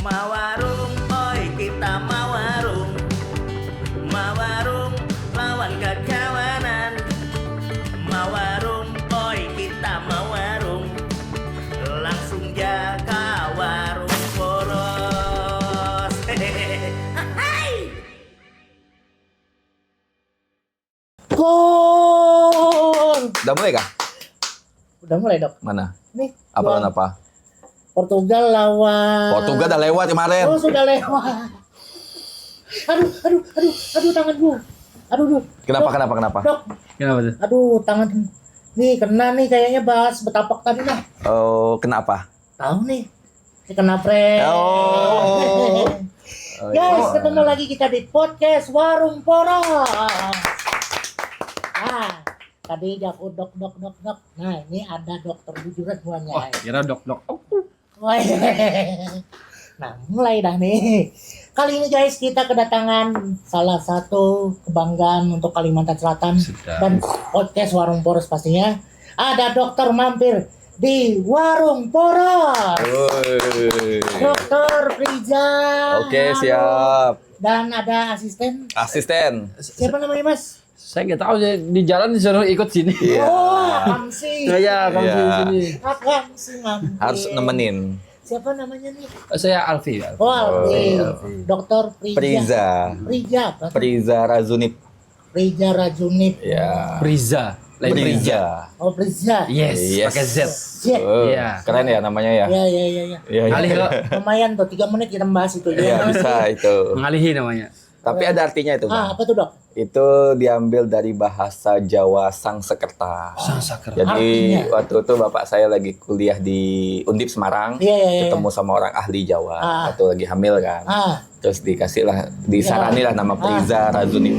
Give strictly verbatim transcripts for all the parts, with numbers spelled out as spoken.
Mawarung, oi, kita mawarung. Mawarung lawan kakawanan. Mawarung, oi, kita mawarung. Langsung ja ka warung poros. Hehehe. Gol. Udah mulai kah? Udah mulai, Dok. Mana? Nih. Apa gol. Lawan apa? Portugal lawan Portugal udah lewat kemarin. Oh, sudah lewat. Aduh, aduh, aduh, aduh, tanganku. Aduh, aduh. Kenapa, Dok, kenapa, kenapa? Dok, Kenapa tuh? Aduh, tangan. Nih, kena nih kayaknya bahas betapak tadi nah. Oh, kenapa? Tahu nih. Kena prank. Oh. Guys, ketemu lagi kita di podcast Warung Poros. Nah, tadi jago dok dok dok dok. Nah, ini ada dokter bujuran buahnya. Wah, kira dok dok. Wah. Nah, mulai dah nih. Kali ini guys, kita kedatangan salah satu kebanggaan untuk Kalimantan Selatan Sudah. Dan podcast Warung Poros pastinya. Ada dokter mampir di Warung Poros. Woi. Dokter Priza. Oke, Halo. Siap. Dan ada asisten. Asisten. Siapa namanya, Mas? Saya nggak tahu, saya di jalan disuruh ikut sini. Iya. Oh, Akamsi. Saya akan Iya. di sini. Akamsi mampir. Harus nemenin. Siapa namanya nih? Saya Alfi. Alfi. Oh, Alfi. Iya. Dokter Priza. Priza. Priza apa? Priza Razunip. Priza Razunip. Ya. Priza. Lain Priza. Priza. Oh, Priza. Yes, Yes. pakai Z. Siap. Oh, Iya. Keren ya namanya ya. Ya, ya, ya, ya. Iya, iya. Ngalih kok. Lumayan tuh, tiga menit kita membahas itu. Iya, bisa itu. Ngalihi namanya. Tapi ada artinya itu, Ah, Bang. Apa tuh, Dok? Itu diambil dari bahasa Jawa Sangsekerta. Sangsekerta. Jadi Artinya? Waktu itu bapak saya lagi kuliah di Undip Semarang, Iya, iya, iya. Ketemu sama orang ahli Jawa, Ah. Waktu lagi hamil kan. Ah, Terus dikasih lah, disarani lah nama Ah. Priza Razunip.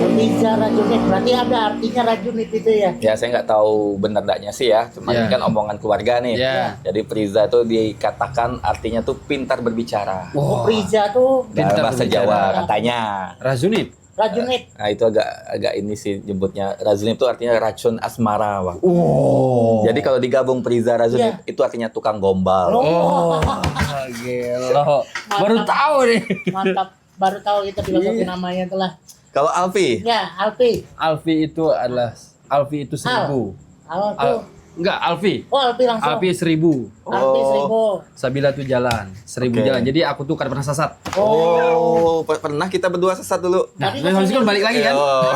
Priza Razunip. Berarti ada artinya Razunip itu ya? Ya, saya nggak tahu benar tidaknya sih ya, cuma Ya. Ini kan omongan keluarga nih. Ya. Jadi Priza tuh dikatakan artinya tuh pintar berbicara. Wah. Priza tuh Dalam Pintar bahasa berbicara. Jawa katanya. Razunip. Razunip. Nah, itu agak agak ini sih nyebutnya. Razunip itu artinya racun asmara, Bang. Oh. Jadi kalau digabung Priza Razunip Iya. Itu artinya tukang gombal. Oh. Oh, gelo. Baru tahu nih. Mantap. Baru tahu kita filosofis Iya. Namanya itulah. Kalau Alfi, Ya, Alfi. Alfi itu adalah Alfi itu seribu. Al Al- enggak, Alfi. Oh, Alfi langsung. Alfi seribu. Alfi Oh. Seribu. Sabila tuh jalan, seribu Oke. jalan. Jadi aku tuh kada pernah sesat. Oh. Oh, per- pernah kita berdua sesat dulu. Nah, Tadi terus habis itu kan balik lagi kan? Oh.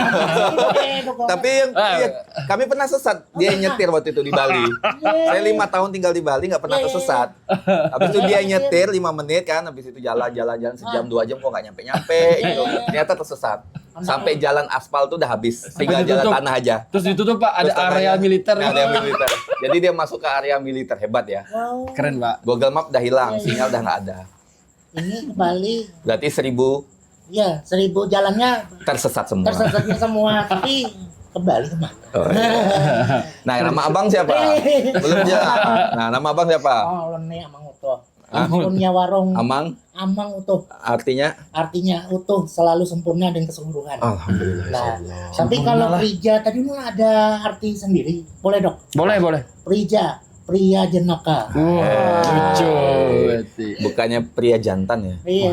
Oke, pokoknya. Tapi yang Ah. iya, kami pernah sesat. Dia yang nyetir waktu itu di Bali. Yeay. Saya lima tahun tinggal di Bali nggak pernah Iya, iya, tersesat. Habis itu dia Iya, iya. nyetir lima menit kan, habis itu jalan jalan jalan sejam Ah. Dua jam kok nggak nyampe nyampe gitu. Iya, iya. Ternyata tersesat. Anak- Sampai jalan aspal tuh udah habis, tinggal Habis itu jalan tuh- tanah aja. Terus itu tuh Pak ada Terus tanahnya- area militer. Ada militer. Jadi dia masuk ke area militer, hebat ya. Wow. Keren Pak. Google Map udah hilang, Iya, iya. Sinyal udah nggak ada. Ini kembali. Berarti seribu Ya, seribu jalannya tersesat semua. Tersesatnya semua, tapi kembali ke mana? Oh, iya. Nah, nama abang siapa? Belum jelas. Nah, nama abang siapa? Oh, ulun nih Amang Utuh. Hah? Punya warung Amang Amang Utuh. Artinya? Artinya utuh, selalu sempurna dan keseluruhan. Alhamdulillah. Nah, Insyaallah. Tapi kalau Priza tadi nu ada arti sendiri, boleh, Dok? Boleh, boleh. Priza, pria jenaka. Wah, lucu. Bukannya pria jantan ya? Iya,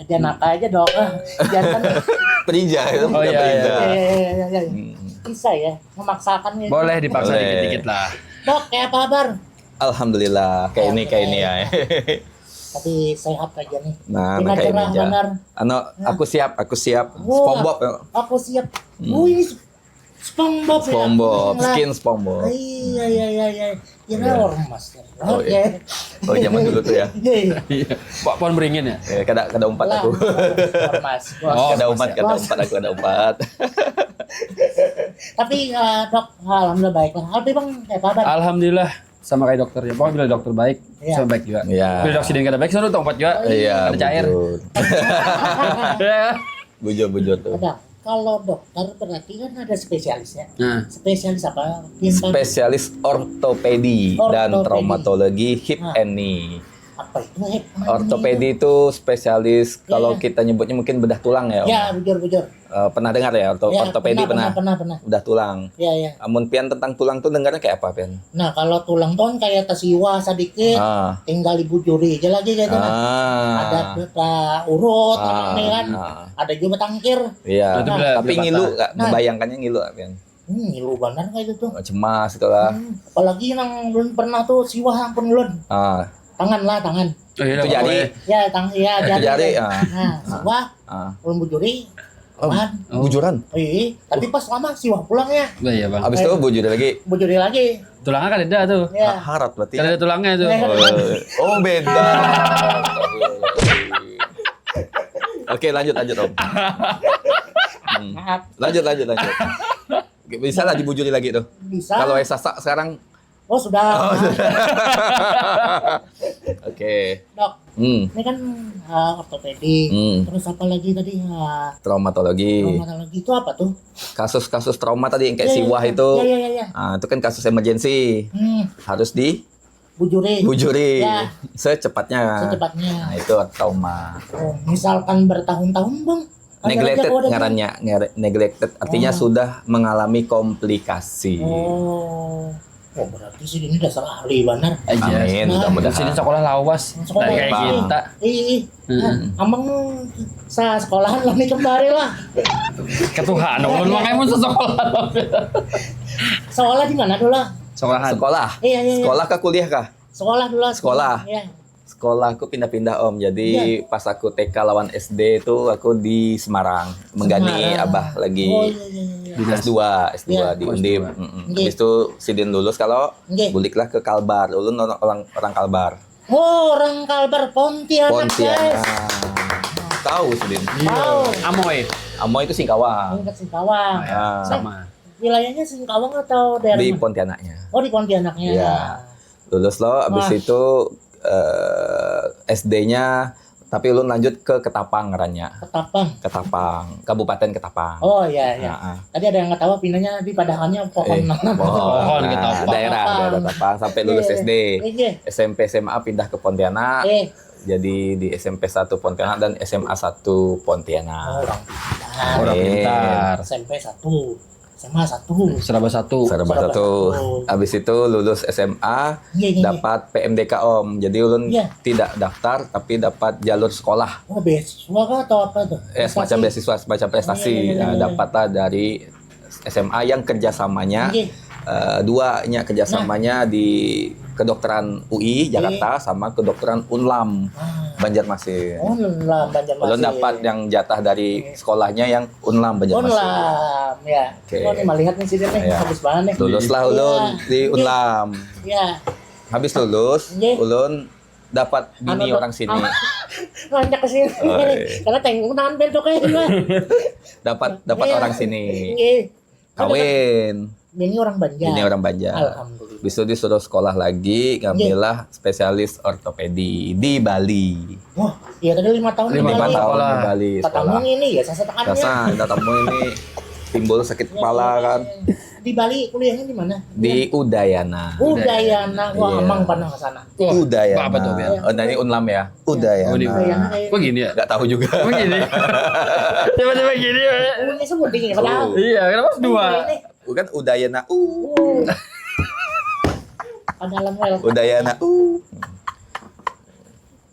jenaka aja, Dok. Ah, jantan. Priza itu Oh, bukan iya, Priza. Iya, iya, iya, iya. Hmm. Bisa ya, memaksakan gitu. Boleh dipaksa Boleh. dikit-dikit lah. Dok, kayak apa kabar? Alhamdulillah, kayak ini kayak ini ya. Tapi sehat aja nih. Nah, Dengan kayak ini cerah aja. Benar. Anu, aku siap, aku siap. Wah. SpongeBob. Ya. Aku siap. Hmm. Wih, SpongeBob ya. SpongeBob, Lah. skin SpongeBob. Iya, iya, iya, iya. Kira Iya. Ormas. Oh, Oke. iya. Oh, zaman dulu tuh ya. Iya, iya. Iya. Pak Pohon Beringin ya? Ya, kada kada umpat Lah, aku. Ormas. Bos. Oh, Kada Mas, umpat, ya. kada Mas. Umpat aku, kada umpat. Tapi eh, Dok, alhamdulillah baik lah. Alfi, Bang, kayak apa, Bang? Alhamdulillah sama kayak dokter ya. Pokoknya bila dokter baik, Iya. sama baik juga. Iya. Bila dokter kada baik, sama tuh tempat juga. Iya, Ada cair. Bujur. Ya. Bujur bujur tuh. Ada. Kalau dokter berarti kan ada spesialisnya. Nah, Spesialis apa? Bintang. Spesialis ortopedi dan Ortopedi. Traumatologi hip Nah. and knee. Apa itu, Hep? Ortopedi itu spesialis, ya, kalau ya, kita nyebutnya mungkin bedah tulang ya, Om? Ya, bujur, bujur. Eh, pernah dengar ya, orto-, ya, ortopedi pernah, pernah, pernah, pernah. Bedah tulang. Ya, ya. Amun pian tentang tulang tuh dengarnya kayak apa, pian? Nah, kalau tulang tuh kan kayak tasiwah sedikit, ah, tinggal dibujuri aja lagi gitu, nah. Ah. Ada beberapa urut, ah, kan. Ada juga batangkir. Iya. Nah. Tapi ngilu, nah, membayangkannya ngilu, pian? Hmm, ngilu banar kayak itu tuh. Cemas gitu lah. Hmm, apalagi nang belum pernah tuh siwah ampun ulun. Ah. Tangan lah, tangan. Oh, iya, itu jari. Ya, tang-, ya, eh, itu jari, jari, ya. Ah. Nah, siwah, ah, ulun bujuri. Oh, bujuran? Iya, tapi pas lama siwah pulang ya. Iya, Bang. Habis itu bujuri lagi. Bujuri lagi. Tulangnya kan ada tuh. Ya. Ha-, harat berarti. Kan ada tulangnya tuh. Ya. Oh, oh, beda. Oke, lanjut, lanjut, Om. Hmm. Maaf. Lanjut, lanjut, lanjut. Bisa lah dibujuri lagi tuh. Bisa. Kalau es sasak sekarang. Oh, sudah. Oh, sudah. Oke. Dok, hmm, ini kan, eh, ortopedi. Hmm. Terus apa lagi tadi? Eh, traumatologi. Traumatologi itu apa tuh? Kasus-kasus trauma tadi yang kayak, ya, ya, siwah, ya, itu. Ya, ya, ya, ya. Ah, itu kan kasus emergency. Hmm. Harus di bujuri. Bujuri. Ya. Secepatnya. Secepatnya. Nah, itu trauma. Oh, misalkan bertahun-tahun, Bang. Neglected ngarannya, neglected artinya, oh, sudah mengalami komplikasi. Oh. Oh, berarti sih ini dasar ahli banar. Amin, nah, mudah-mudahan. Sini sekolah lawas. Sekolah kayak kita. Ih, ih. Heeh. Nah, amang sa-, sekolahan lah nih kembali lah. Ketuhan, ulun makanya mau sekolah. Sekolah di mana dulu lah? Sekolahan. Sekolah. Iya, iya, iya. Sekolah kah, kuliah kah? Sekolah dulu lah. Sekolah. Iya. Sekolah aku pindah-pindah, Om. Jadi, iya, pas aku T K lawan S D itu aku di Semarang, menggani Semarang. Abah lagi, oh, iya, iya, iya, iya, S dua, S dua, iya, di, oh, Undip. S dua. Mm-mm. Nggih. Habis itu sidin lulus, kalau, nggih, buliklah ke Kalbar. Ulun orang, orang Kalbar. Oh, orang Kalbar, Pontianak, Pontianak, guys. Tahu sidin? Iya. Tahu. Amoy. Amoy itu Singkawang. Singkawang. Ah. Sama. Wilayahnya Singkawang atau daerah mana? Di Pontianaknya. Oh, di Pontianaknya. Iya. Lulus lo, abis itu, eh, S D-nya, tapi ulun lanjut ke Ketapang ngarannya. Ketapang. Ketapang, Kabupaten Ketapang. Oh, iya, iya. Heeh. Tadi ada yang nggak tahu, pindahnya di padahalnya pohon. Eh, pohon. Pohon, nah, Ketapang. Daerah, daerah Ketapang, sampai lulus, iya, iya, S D. Iya, iya. S M P, S M A pindah ke Pontianak. Eh. Jadi di S M P satu Pontianak dan S M A satu Pontianak. Oh, orang pintar. Orang pintar. S M P satu. S M A satu. Seraba satu. Seraba satu. Seraba satu. Habis itu lulus S M A, iya, iya, iya, dapat P M D K, Om. Jadi ulun, iya, tidak daftar, tapi dapat jalur sekolah. Oh, beasiswa kah atau apa tuh? Eh, semacam beasiswa, semacam prestasi. Iya, iya, iya, iya. Nah, dapatlah dari S M A yang kerjasamanya, iya, eh, duanya kerjasamanya, nah, di kedokteran U I Jakarta, iya, sama kedokteran Unlam, ah, Banjarmasin. Unlam Banjarmasin. Ulun dapat yang jatah dari, iya, sekolahnya yang Unlam Banjarmasin. Unlam, ya. Oke. Oh, ini melihat nih sini nih, iya, bagus banget nih. Luluslah ulun, iya, di, iya, Unlam. Iya. Habis lulus, iya, ulun dapat bini, anu, orang sini. Rancak ke sini. Oh, iya. Karena tengok tangan bel tuh kayak gimana. Dapat, dapat, iya, orang sini. Iya. Kawin. Bini orang Banjar. Bini orang Banjar. Alhamdulillah. Habis itu disuruh sekolah lagi, ngambillah, iya, spesialis ortopedi di Bali. Wah, iya, tadi lima tahun di Bali. Lima tahun di Bali sekolah. Tatamu ini ya, sasa tangannya. Sasa, tatamu ini timbul sakit kepala, iya, iya, kan. Di Bali kuliahnya di mana? Di Udayana. Udayana. Wah, iya, amang pernah ke sana. Wah, Udayana. Apa tuh, Bel? Oh, nah, ini Unlam ya. Udayana. Oh, di Udayana. Kok gini ya? Nggak tahu juga. Kok gini? Tiba-tiba gini, Bel. Umurnya sebuting ya, padahal. Iya, kenapa harus dua? Ini. Bukan Udayana. Uh. Uh. Pada Lamwel. Udayana. Uh.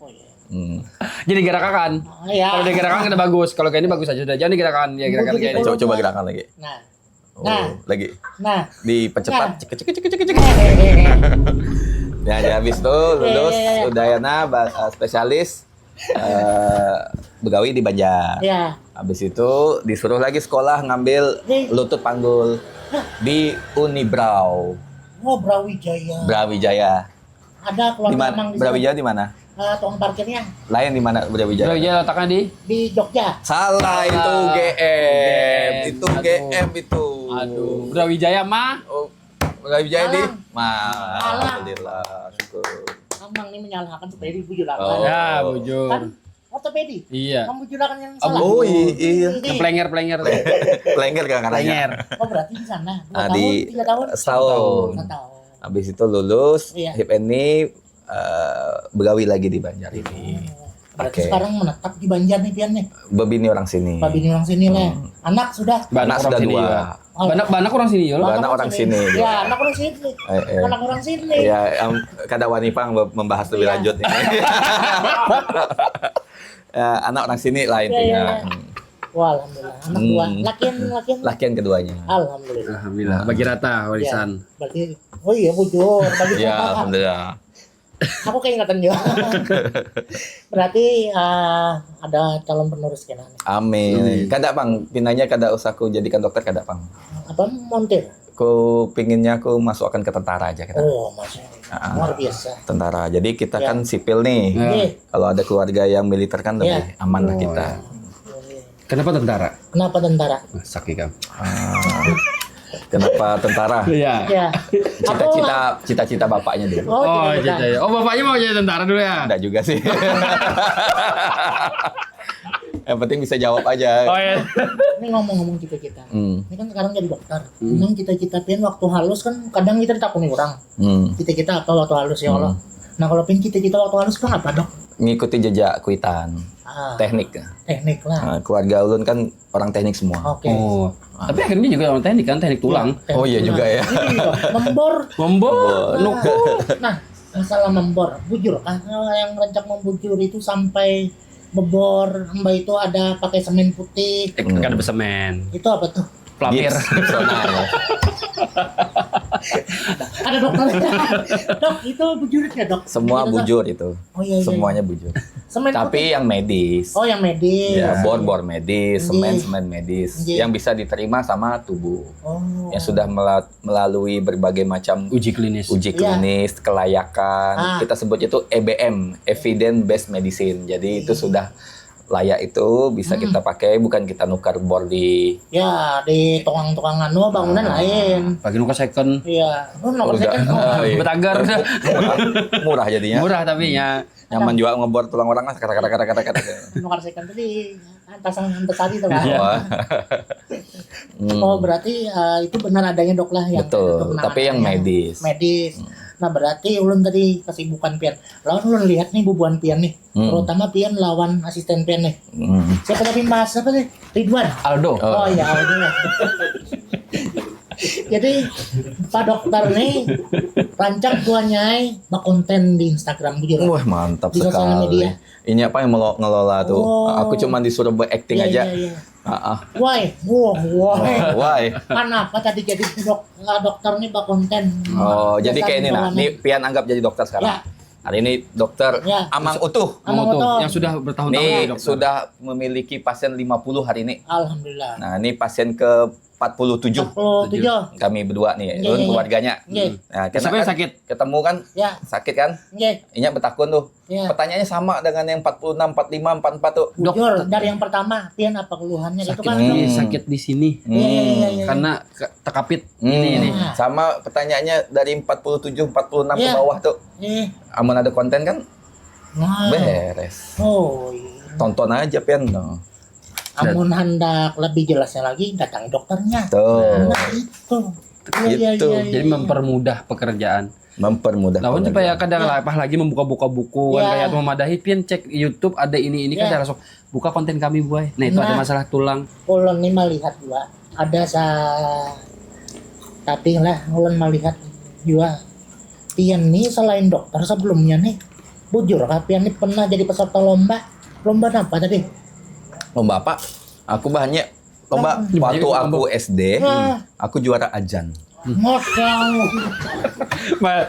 Oh, iya. Hmm. Jadi gerakan. Oh, iya. Kalau digerakan kena bagus. Kalau kayak ini bagus aja sudah. Jangan digerakan. Ya, gerakan kayak ini. Coba, coba gerakan lagi. Nah. Oh, nah, lagi. Nah. Dipercepat. Nah. Cek, cek, cek, cek, cek. Ya, ya, habis itu lulus, iya, iya, iya, Udayana, ba-, eh, spesialis, eh, begawi di Banjar. Iya. Habis itu disuruh lagi sekolah ngambil, ih, lutut panggul, hah, di Unibrau. Oh, Brawijaya. Brawijaya. Ada keluarga, di mana, Amang di Brawijaya sana? Di mana? Eh, tukang parkirnya. Lain, di mana Brawijaya? Brawijaya letaknya di? Di Jogja. Salah, itu, salah. U G M. U G M. Itu, aduh. U G M itu. Aduh, Brawijaya mah. Oh, Brawijaya di? Malang. Malang. Alhamdulillah, syukur. Amang ini menyalahkan supaya dibujurkan. Oh. Ya, bujur. Kan ortopedi. Iya. Membujurkan yang salah. Oh, i-, iya. Yang pelenger, pelenger. Pelenger kan katanya. Pelenger. Oh, berarti di sana. Dua tahun, tiga tahun? Ah, di setahun. Setahun. Habis itu lulus, iya, Hip Eni, eh, begawi lagi di Banjar ini. Berarti Oke. Sekarang menetap di Banjar nih pian nih. Bebini orang sini. Babini orang sini lah. Anak sudah. Anak sudah dua. Oh, Banak-banak orang sini ya lah. Anak orang sini. Ya, anak orang sini. Eh, eh. Anak orang sini. Ya, em, kada wani pang be- membahas lebih Iya. lanjut ini. Ya, anak orang sini lah Ya, intinya. ya. Wah, alhamdulillah. Anak dua. Hmm. Lakian, lakian. Lakian keduanya. Alhamdulillah. Alhamdulillah. Bagi rata warisan. Ya, berarti, oh iya, bujur. Bagi Ya, alhamdulillah. Aku keingetan juga. Berarti eh, ada calon penerus kena nih. Amin. Kada pang, pinanya kada usah ku jadikan dokter kada pang. Apa montir? Ku pinginnya ku masukkan ke tentara aja kita. Oh, masya Allah. Ah, Luar biasa. Tentara. Jadi kita Ya. kan sipil nih. Ya. Oke. Kalau ada keluarga yang militer kan lebih Ya. aman lah Oh, kita. ya. Kenapa tentara? Kenapa tentara? Masak ikam. Kenapa tentara? Iya. Ya. Cita-cita cita-cita bapaknya dulu. Oh, Oh, cita-cita. Cita-cita. Oh, bapaknya mau jadi tentara dulu ya? Enggak juga sih. Yang penting bisa jawab aja. Oh ya. Ini ngomong-ngomong cita-cita. Hmm. Ini kan sekarang jadi dokter. Memang cita-cita pian waktu halus kan kadang kita ditakuni orang. Hmm. Cita-cita apa waktu halus ya Allah. Nah, kalau pian cita-cita waktu halus kan apa, Dok? Ngikuti jejak kuitan. Ah, Teknik. Teknik lah. Nah, keluarga ulun kan orang teknik semua. Oke. Oh. Tapi akhirnya juga orang teknik kan, teknik tulang. Oh iya juga ya. Iya, membor. Membor, nuku. Nah, masalah membor, bujur kah yang rancak membujur itu sampai bebor, mbak itu ada pakai semen putih? Eh, kada besemen. Itu apa tuh? Pelamir. Gips, Gipsona ya. Ada dokter. Dok, itu bujur ya, Dok? Semua Gitu, Dok? Bujur itu. Oh iya, iya. Semuanya bujur. Semen Tapi putih. Yang medis. Oh, yang medis. Ya, bor-bor medis, Iya. semen-semen medis Iya. Yang bisa diterima sama tubuh. Oh. Yang sudah mela- melalui berbagai macam Uji klinis. Uji Iya. Klinis, kelayakan. Ah. Kita sebutnya itu E B M, evidence based medicine. Jadi itu Iya. Sudah layak itu bisa Hmm. Kita pakai, bukan kita nukar bor di Ya, di tukang-tukang anu bangunan Ah. Lain. Bagi nuka second. Iya, lu nomor Udah. second. Oh, iya. Betagar. Murah jadinya. Murah tapi ya. Nyaman juga ngebor tulang orang lah, kata kata kata kata. Nomor second tadi antasan antasari tuh kan. Iya. Wah. Hmm. Oh, berarti eh, itu benar adanya, Dok, lah, yang Betul, untuk tapi yang penanganannya. Medis. Medis. Nah, berarti ulun tadi kesibukan pian. Lawan ulun lihat nih bubuhan pian nih. Hmm. Terutama pian lawan asisten pian nih. Hmm. Siapa tadi, Mas? Siapa sih? Ridwan. Aldo. Oh. Oh, ya, Aldo ya. Jadi Pak Dokter nih rancak buahnya bakonten di Instagram, bujur. Wah, mantap Di sosial sekali. Media. Ini apa yang melo- ngelola tuh? Oh. Aku cuma disuruh berakting Iya, aja. Iya, iya. Ah, ah. Why? Wah, why? Why? Kenapa tadi jadi dok, ah, dokter nih bakonten? Oh, jadi Dasar kayak ini nah. bawahan. Ini pian anggap jadi dokter sekarang. Ya. Hari ini dokter Ya. Amang Utuh. Amang Mau tuh, Utuh. Yang sudah bertahun-tahun Ini jadi dokter. Sudah memiliki pasien lima puluh hari ini. Alhamdulillah. Nah, ini pasien ke empat puluh tujuh. Empat puluh tujuh. Kami berdua nih, Iya, ulun iya, iya. Keluarganya. Iya. Nah, Siapa yang sakit? Ketemu kan? Ya, Sakit kan? Iya. Inya betakun tuh. Iya. Pertanyaannya sama dengan yang empat puluh enam, empat lima, empat empat tuh. Dok, Jujur, dari yang pertama, pian apa keluhannya itu Sakit kan? di Hmm. sakit di sini. Iya, iya, iya, iya. Karena ke- tekapit Hmm, ini ini. Nah. Sama pertanyaannya dari empat puluh tujuh, empat puluh enam ke Iya. Bawah tuh. Eh, Amun ada konten kan nah. Beres. Oh, iya. Tonton aja pian no. Amun hendak lebih jelasnya lagi, datangi dokternya. Tuh. Nah, itu. Iya, iya, Gitu. iya, iya, Jadi iya. Mempermudah pekerjaan. Mempermudah Lawan supaya pekerjaan. Kada lapah lagi membuka-buka buku kan, Ya. Kayak tuh memadahi pian cek YouTube ada ini ini kan Ya. Langsung buka konten kami buai. Nah itu ada Nah. Masalah tulang. Ulun nih melihat juga ada sa tapi lah ulun melihat juga pian nih selain dokter sebelumnya nih bujur kah pian nih pernah jadi peserta lomba lomba apa tadi Lomba apa? Aku bahannya lomba Lomba. waktu aku S D, Nah. Aku juara ajan. Masya Allah.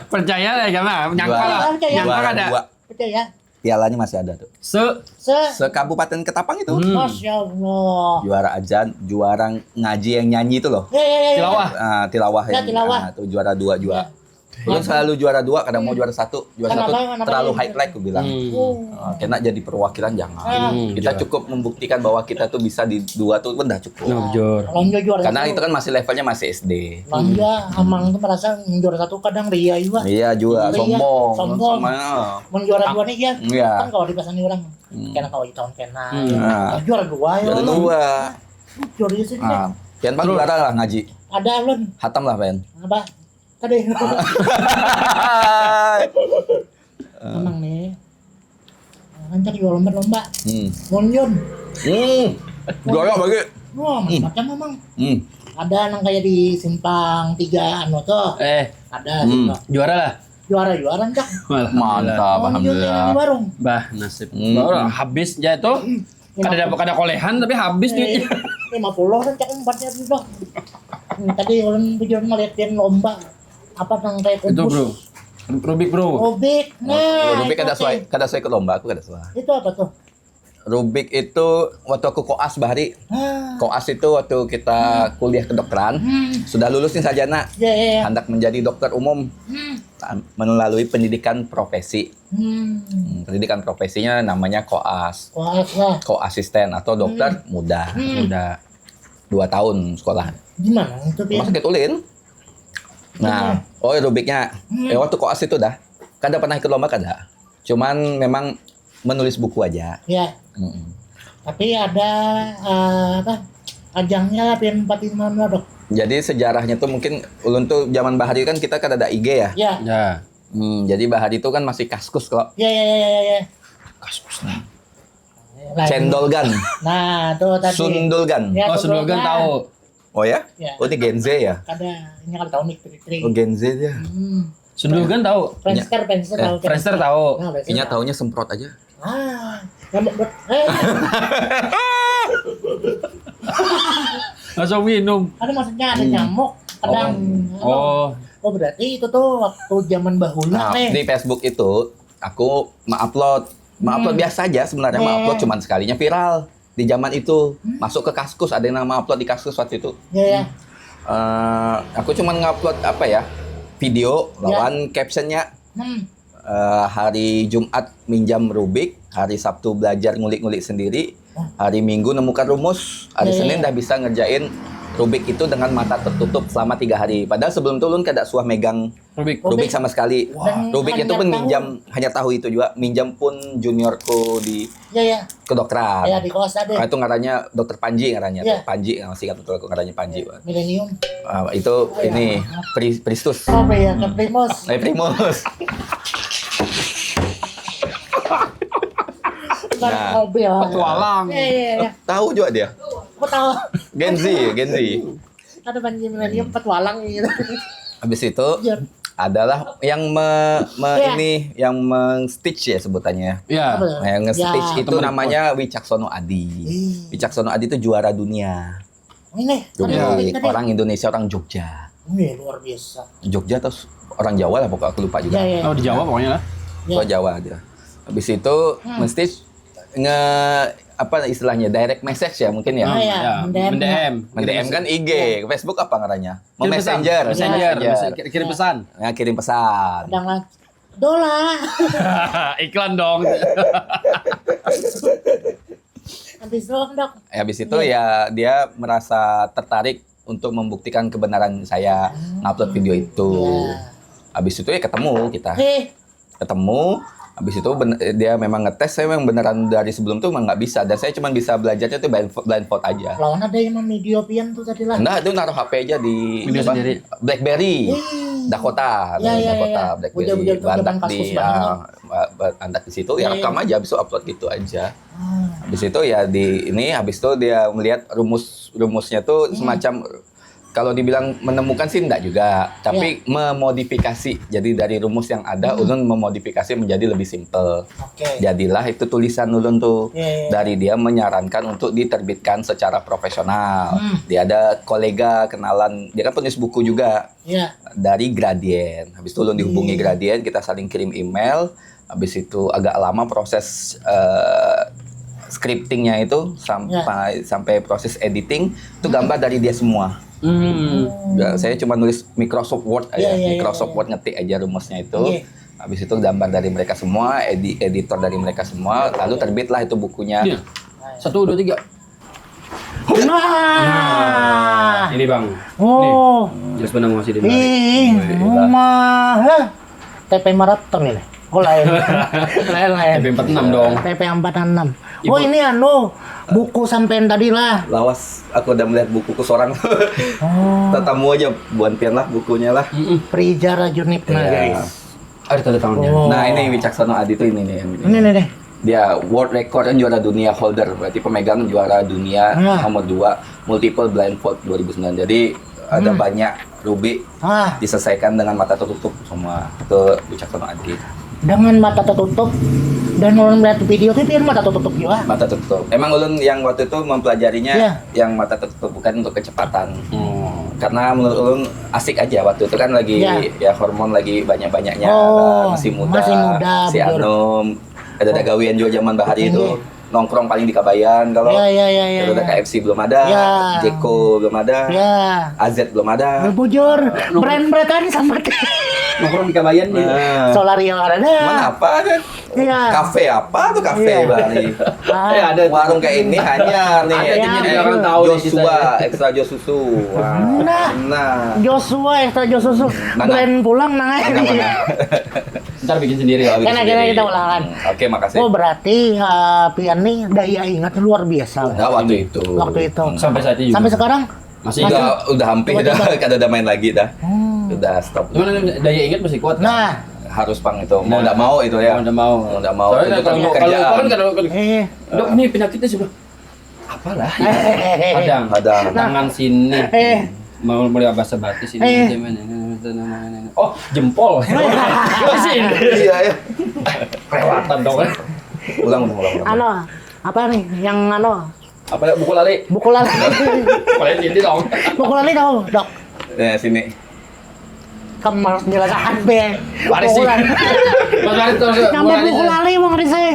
Percaya lah sama nyangka Juara. lah. Percaya. Nyangka Juara ada. Dua. Percaya. Pialanya masih ada tuh. Se Se Kabupaten Ketapang itu. Hmm. Masya Allah. Juara ajan, juara ngaji yang nyanyi itu loh. Ya, ya, ya, ya. Tilawah. Ah, tilawah Ya, yang tilawah. Ah, tuh juara dua juga. Ya. Ulun selalu juara dua, kadang mau juara satu. Juara Kenapa, satu kenapa terlalu gitu? High Life, aku bilang. Hmm. Oh. Ah, kena jadi perwakilan jangan. Ah. Hmm, Kita juara. Cukup membuktikan bahwa kita tuh bisa di dua tuh udah cukup. Nah, jujur. Lonjo juara Karena satu. Itu kan masih levelnya masih S D. Lonjo amang tuh merasa juara satu kadang ria juga. Iya juga, Iya, sombong. sombong. Sama. Mun juara dua nih ya, Iya. kan kalau dipasang orang Hmm. kena kalau di tahun kena. Hmm. Nah, Juara dua ya. juara Ulun. Dua. Jujur ya sih. Ah, pian pang juara lah ngaji. Ada ulun. Hatam lah pian. Apa? Tadi. Memang nih. Rancak jual lomba-lomba. Hmm. Monyon. Hmm. Juara bagi. Wah, hmm, macam memang. Hmm. Ada nang kayak di simpang tiga anu tuh. Eh. Ada hmm. Simpang. Juara lah. Juara-juara rancak. Mantap, alhamdulillah. Di warung. Bah, nasib. Hmm. Baru habis aja tuh. Hmm. Kada dapat, kada kolehan tapi habis duitnya. Lima puluh rancak empatnya tuh. Hmm, tadi ulun tujuan ngeliatin lomba. Apa nang kayak itu, bro? Rubik, bro. Rubik. Nah, Rubik kada suai, kada suai ikut lomba, aku kada suai. Itu apa tuh? Rubik itu waktu aku koas bahari. Ah. Koas itu waktu kita hmm. Kuliah kedokteran, hmm. Sudah lulus nih sarjana. Ya, ya, ya. Hendak menjadi dokter umum. Hmm. Melalui pendidikan profesi. Hmm. Hmm, pendidikan profesinya namanya koas. Koas lah. Koasisten atau dokter hmm. Muda. Hmm. Muda. Dua tahun sekolah. Di mana itu, Pian? Rumah sakit Ulin. Nah, oh, rubiknya. Hmm. Ya, waktu koas itu dah. Kada pernah ikut lomba, kada. Cuman memang menulis buku aja. Ya. Mm-mm. Tapi ada uh, apa? Ajangnya lah, Pian, empat lima dok. Jadi sejarahnya tuh mungkin ulun tuh zaman bahari kan kita kada ada I G ya. Ya. Ya. Hmm, jadi bahari itu kan masih kaskus kok. Ya, ya, ya, ya, ya. Kaskus lah. Cendolgan. Nah, tuh tadi. Sundulgan. Ya, oh, Sundulgan tahu. Oh ya? Ya. Oh, ini Gen Z ya? Kada, ini kada tahu nih, trik-trik. Oh, Gen Z ya. Hmm. Sundulgan tahu? Friendster, Friendster ya. Tahu. Friendster tahu. Nah, Friendster. Inya tahu. Taunya semprot aja. Ah, nyamuk ber- eh. Langsung minum. Ada maksudnya ada hmm. Nyamuk, pedang. Oh. Oh. Oh, berarti itu tuh waktu zaman bahula nah, nih. Di Facebook itu aku mengupload, mengupload hmm. Biasa aja sebenarnya, yeah. Mengupload cuman sekalinya viral di zaman itu hmm. Masuk ke kaskus, ada yang nama upload di kaskus waktu itu. Yeah, yeah. Uh, aku cuman ngupload apa ya, video lawan yeah. Captionnya hmm. Uh, hari Jumat minjam rubik, hari Sabtu belajar ngulik-ngulik sendiri, hari Minggu nemukan rumus, hari yeah, Senin yeah. Dah bisa ngerjain rubik itu dengan mata tertutup selama tiga hari. Padahal sebelum itu ulun kada suah megang Rubik. Rubik sama sekali. Wah. Rubik itu pun minjam, hanya tahu itu juga. Minjam pun juniorku di ya, ya. Kedokteran. Ya, di kelas ada. Nah, itu ngarannya Dokter Panji ngarannya. Ya. Panji, masih ingat betul aku ngarannya Panji. Milenium. Ah, itu oh, ini ya. Pri, Pristus. Oh, ya, ke Primus. Eh, Primus. Nah, petualang. Ya, ya, ya. Tahu juga dia. Aku tahu. Gen Z, Gen Z. Ada Panji Milenium petualang gitu. Habis itu ya. Adalah yang me, me ya. Ini yang meng-stitch ya sebutannya. Ya. Nah, yang nge-stitch ya. Itu namanya Wicaksono Adi. Hmm. Wicaksono Adi itu juara dunia. Ini orang Indonesia, orang Jogja. Ini luar biasa. Jogja atau orang Jawa lah pokoknya, aku lupa juga. Ya, ya. Oh, di Jawa pokoknya lah. Ya. Jawa aja. Habis itu hmm. Mesti nge apa istilahnya direct message ya mungkin ya. Oh, ya. Mendem. Mendem kan I G, ya. Facebook apa ngarannya? Messenger. Messenger. Kirim pesan. Ya, kirim pesan. Jangan Dola. Iklan dong. Habis dong, Dok. Ya, habis itu ya, ya dia merasa tertarik untuk membuktikan kebenaran saya hmm. Ngupload video itu. Ya. Habis itu ya ketemu kita. Eh. Ketemu, habis itu ben, dia memang ngetes saya memang beneran dari sebelum tuh memang nggak bisa dan saya cuma bisa belajarnya tuh blindfold, blindfold aja. Lawan ada yang video pian tuh tadi lah. Enggak, itu naruh H P aja di video apa? Sendiri. BlackBerry. Hmm. Dakota, ya, ya, Dakota, ya. BlackBerry. Udah, udah, udah, bantak di ya, bantak di situ ya, ya, rekam aja habis itu upload gitu aja. Hmm. Habis itu ya di ini habis itu dia melihat rumus rumusnya tuh hmm. Semacam kalau dibilang menemukan sih enggak juga, tapi ya. Memodifikasi. Jadi dari rumus yang ada hmm. Ulun memodifikasi menjadi lebih simple. Okay. Jadilah itu tulisan ulun tuh ya, ya, ya. Dari dia menyarankan untuk diterbitkan secara profesional. Hmm. Dia ada kolega kenalan, dia kan penulis buku juga ya. Dari Gradient. Habis itu ulun dihubungi hmm. Gradient, kita saling kirim email. Habis itu agak lama proses uh, scriptingnya itu sampai ya. Sampai proses editing itu gambar dari dia semua. Hmm. Ya, saya cuma nulis Microsoft Word aja, ya, ya, Microsoft ya, ya. Word ngetik aja rumusnya itu. Ya. Habis itu gambar dari mereka semua, edi editor dari mereka semua, lalu terbitlah itu bukunya. Ya. Satu, dua, tiga. Nah. Nah, ini Bang. Oh. Nih, jelas benar masih di rumah. Rumah. T P lima ratus ini. Oh lain. Lain lain. T P empat enam dong. T P empat enam. Oh ini anu buku sampean tadi lah. Lawas aku udah melihat bukuku seorang. Oh. Tatamu aja buan pian lah bukunya lah. Prija Rajunipna ya. Guys. Ada tanda tangannya. Oh. Nah, ini Wicaksono Adi tuh ini nih. Yang Ini nih nih. Dia world record kan, juara dunia holder, berarti pemegang juara dunia Nah. nomor dua, multiple blindfold dua ribu sembilan. Jadi ada Hmm. banyak rubi Ah, diselesaikan dengan mata tertutup semua. Itu Wicaksono Adi. Dengan mata tertutup dan ulun melihat video itu, dia mata tertutup juga. Mata tertutup. Emang ulun yang waktu itu mempelajarinya Iya. yang mata tertutup, bukan untuk kecepatan. Hmm. Karena menurut ulun asik aja waktu itu kan lagi Iya. ya hormon lagi banyak-banyaknya Oh, lah. Masih muda, masih muda, si betul. Anum, ada ada gawean juga zaman bahari itu. Iya. Nongkrong paling di Kabayan kalau Iya, iya, iya, iya, kalau ada iya. K F C belum ada, Iya. Jeko belum ada, Ya. A Z belum ada. Bujur, brand-brandan sama Nongkrong di Kabayan nih. Nah, Solario ada. Mana apa kan? Iya. Kafe apa tuh kafe Iya. Bali? Ah, Eh, ada. Warung kayak ini hanya nih. Ada aja jadi Iya. orang tahu nih Joshua, kisahnya. Extra Josusu. Wah, Nah. Nah. Joshua, Extra Joshua. Mana? Brand pulang nang Mana, mana? Ntar bikin sendiri. Bikin Kan akhirnya sendiri. kita ulangan. Hmm, Oke, makasih. Oh, berarti eh, pian nih daya ingat luar biasa. Nah, waktu itu. Waktu itu. Sampai saat ini juga. Sampai sekarang Masih Udah, ada. udah hampir dah kada ada main lagi dah. Hmm. Udah stop. Cuman daya ingat masih kuat. Nah, Harus pang itu. Mau Nah. Nggak mau itu ya. Mau nggak mau. Mau nggak mau. Soalnya Tuntutan kalau kalau pekerjaan. kan kalau kalau eh, Dok, nih penyakitnya sudah apalah? Kadang. Kadang. Tangan sini. Eh. Mau mulai bahasa batis ini. Eh. Ini, ini, ini, ini, ini. Oh, jempol. Sini. Iya ya. Kelewatan dong. Ulang, ulang, ulang. ulang. Ano, apa nih? Yang ano, Apa ya, buku lali? Buku lali. Buku lali sini dong. Buku lali tahu, Dok? Ya, sini. Kamu harus menjelaskan be. Waris Buku sih. lali. Mas Waris tuh. Nambah buku lali, Bang Rizai.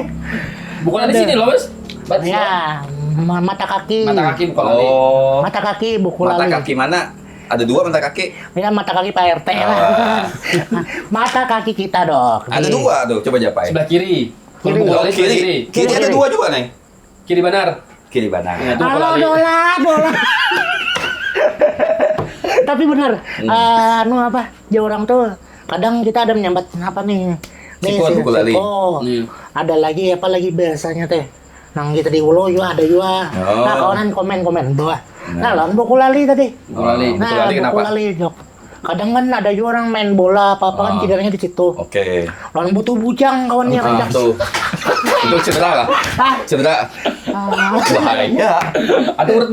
Buku lali sini loh, Mas. Batis, Ya, ma- mata kaki. Mata kaki buku lali. Oh. Mata kaki, buku Mata lali. Kaki mana? Ada dua mata kaki. Ya, mata kaki Pak R T lah. Ah. Mata kaki kita, Dok. Ada Nih. Dua tuh, coba japai. Sebelah kiri. Kiri. Buku Oh, lali sebelah kiri. kiri. Kiri ada Kiri. Dua juga nih. Kiri banar. Kiri banar. Ya, itu buku Halo, lali. Dola, Dola. Tapi benar, eh, anu apa? Dia orang tuh kadang kita ada menyambat apa nih? Nih, Siko, si- buku lali. Siko. Iya. Ada lagi apa lagi biasanya teh? Nang kita di hulu juga ada juga. Oh. Nah, kawanan komen-komen bawah. Nah. Nah, lawan buku lali tadi. Buku lali. Buku Nah, lali buku kenapa? Lali, Dok. Kadang kan ada juga orang main bola apa-apa kan Ah. cederanya di situ. Oke. Lawan butuh bujang kawannya Ah, kencang. Tuh. Itu cedera lah. Ah. Cedera. Ah. Bahaya. Ada urut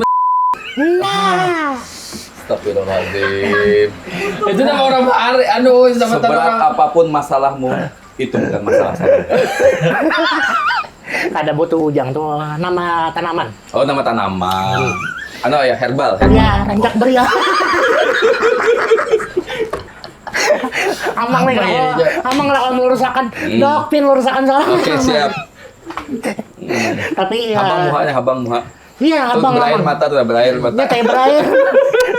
Nah, Astagfirullahaladzim. Itu nama orang bahari, anu, sama Seberat orang. Apapun masalahmu, itu bukan masalah saya. Kada butuh bujang tuh nama tanaman. Oh, nama tanaman. Anu ya, herbal. Ya, rancak beriak. Amang nih, Apa ini, kalau- Cak? Amang lah kalau melurusakan, Hmm. Dok, pian lurusakan soalnya. Oke, siap. Tapi ya, Habang muhanya, habang muha. Iya, Terus abang berair Amang. Mata tuh, berair mata. Ya, teh berair.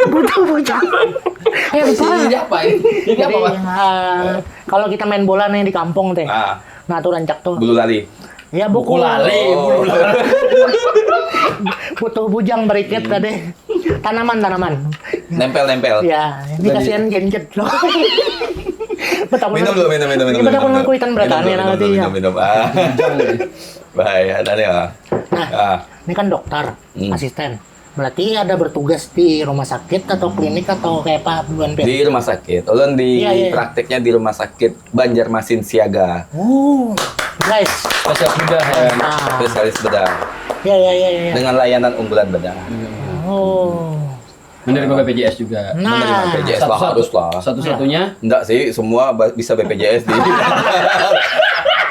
Butuh bujang. Eh, Ini salah. Apa ini? Ini Jadi, apa, Pak? eh, kalau kita main bola nih di kampung teh. Ah, Nah, tuh rancak tuh. Bulu lali. Ya, Buku buku lali. Oh. Butuh bujang berikit tadi. Tanaman, tanaman. Nempel-nempel. Ya, ini Jadi- kasihan genjet loh. Betul, Minum dulu, minum, minum, minum. Kita minum, kan minum. kuitan berataan Minum, ya, minum, nanti minum, ya. minum, minum. Ah. Bahaya, tadi ya. Nah, Ah. Ini kan dokter, Hmm. asisten. Berarti ada bertugas di rumah sakit atau klinik atau kayak apa buan Pir? Di rumah sakit. Ulun di Iya, iya. Prakteknya di rumah sakit Banjarmasin Siaga. Oh, guys. Spesial sudah ya. Nah, Spesialis bedah ya, ya, ya, ya. Dengan layanan unggulan bedah. Oh. Menerima B P J S juga. Nah, Menerima B P J S lah, Satu-satu- harus lah. Satu-satunya. Enggak sih, semua ba- bisa B P J S di.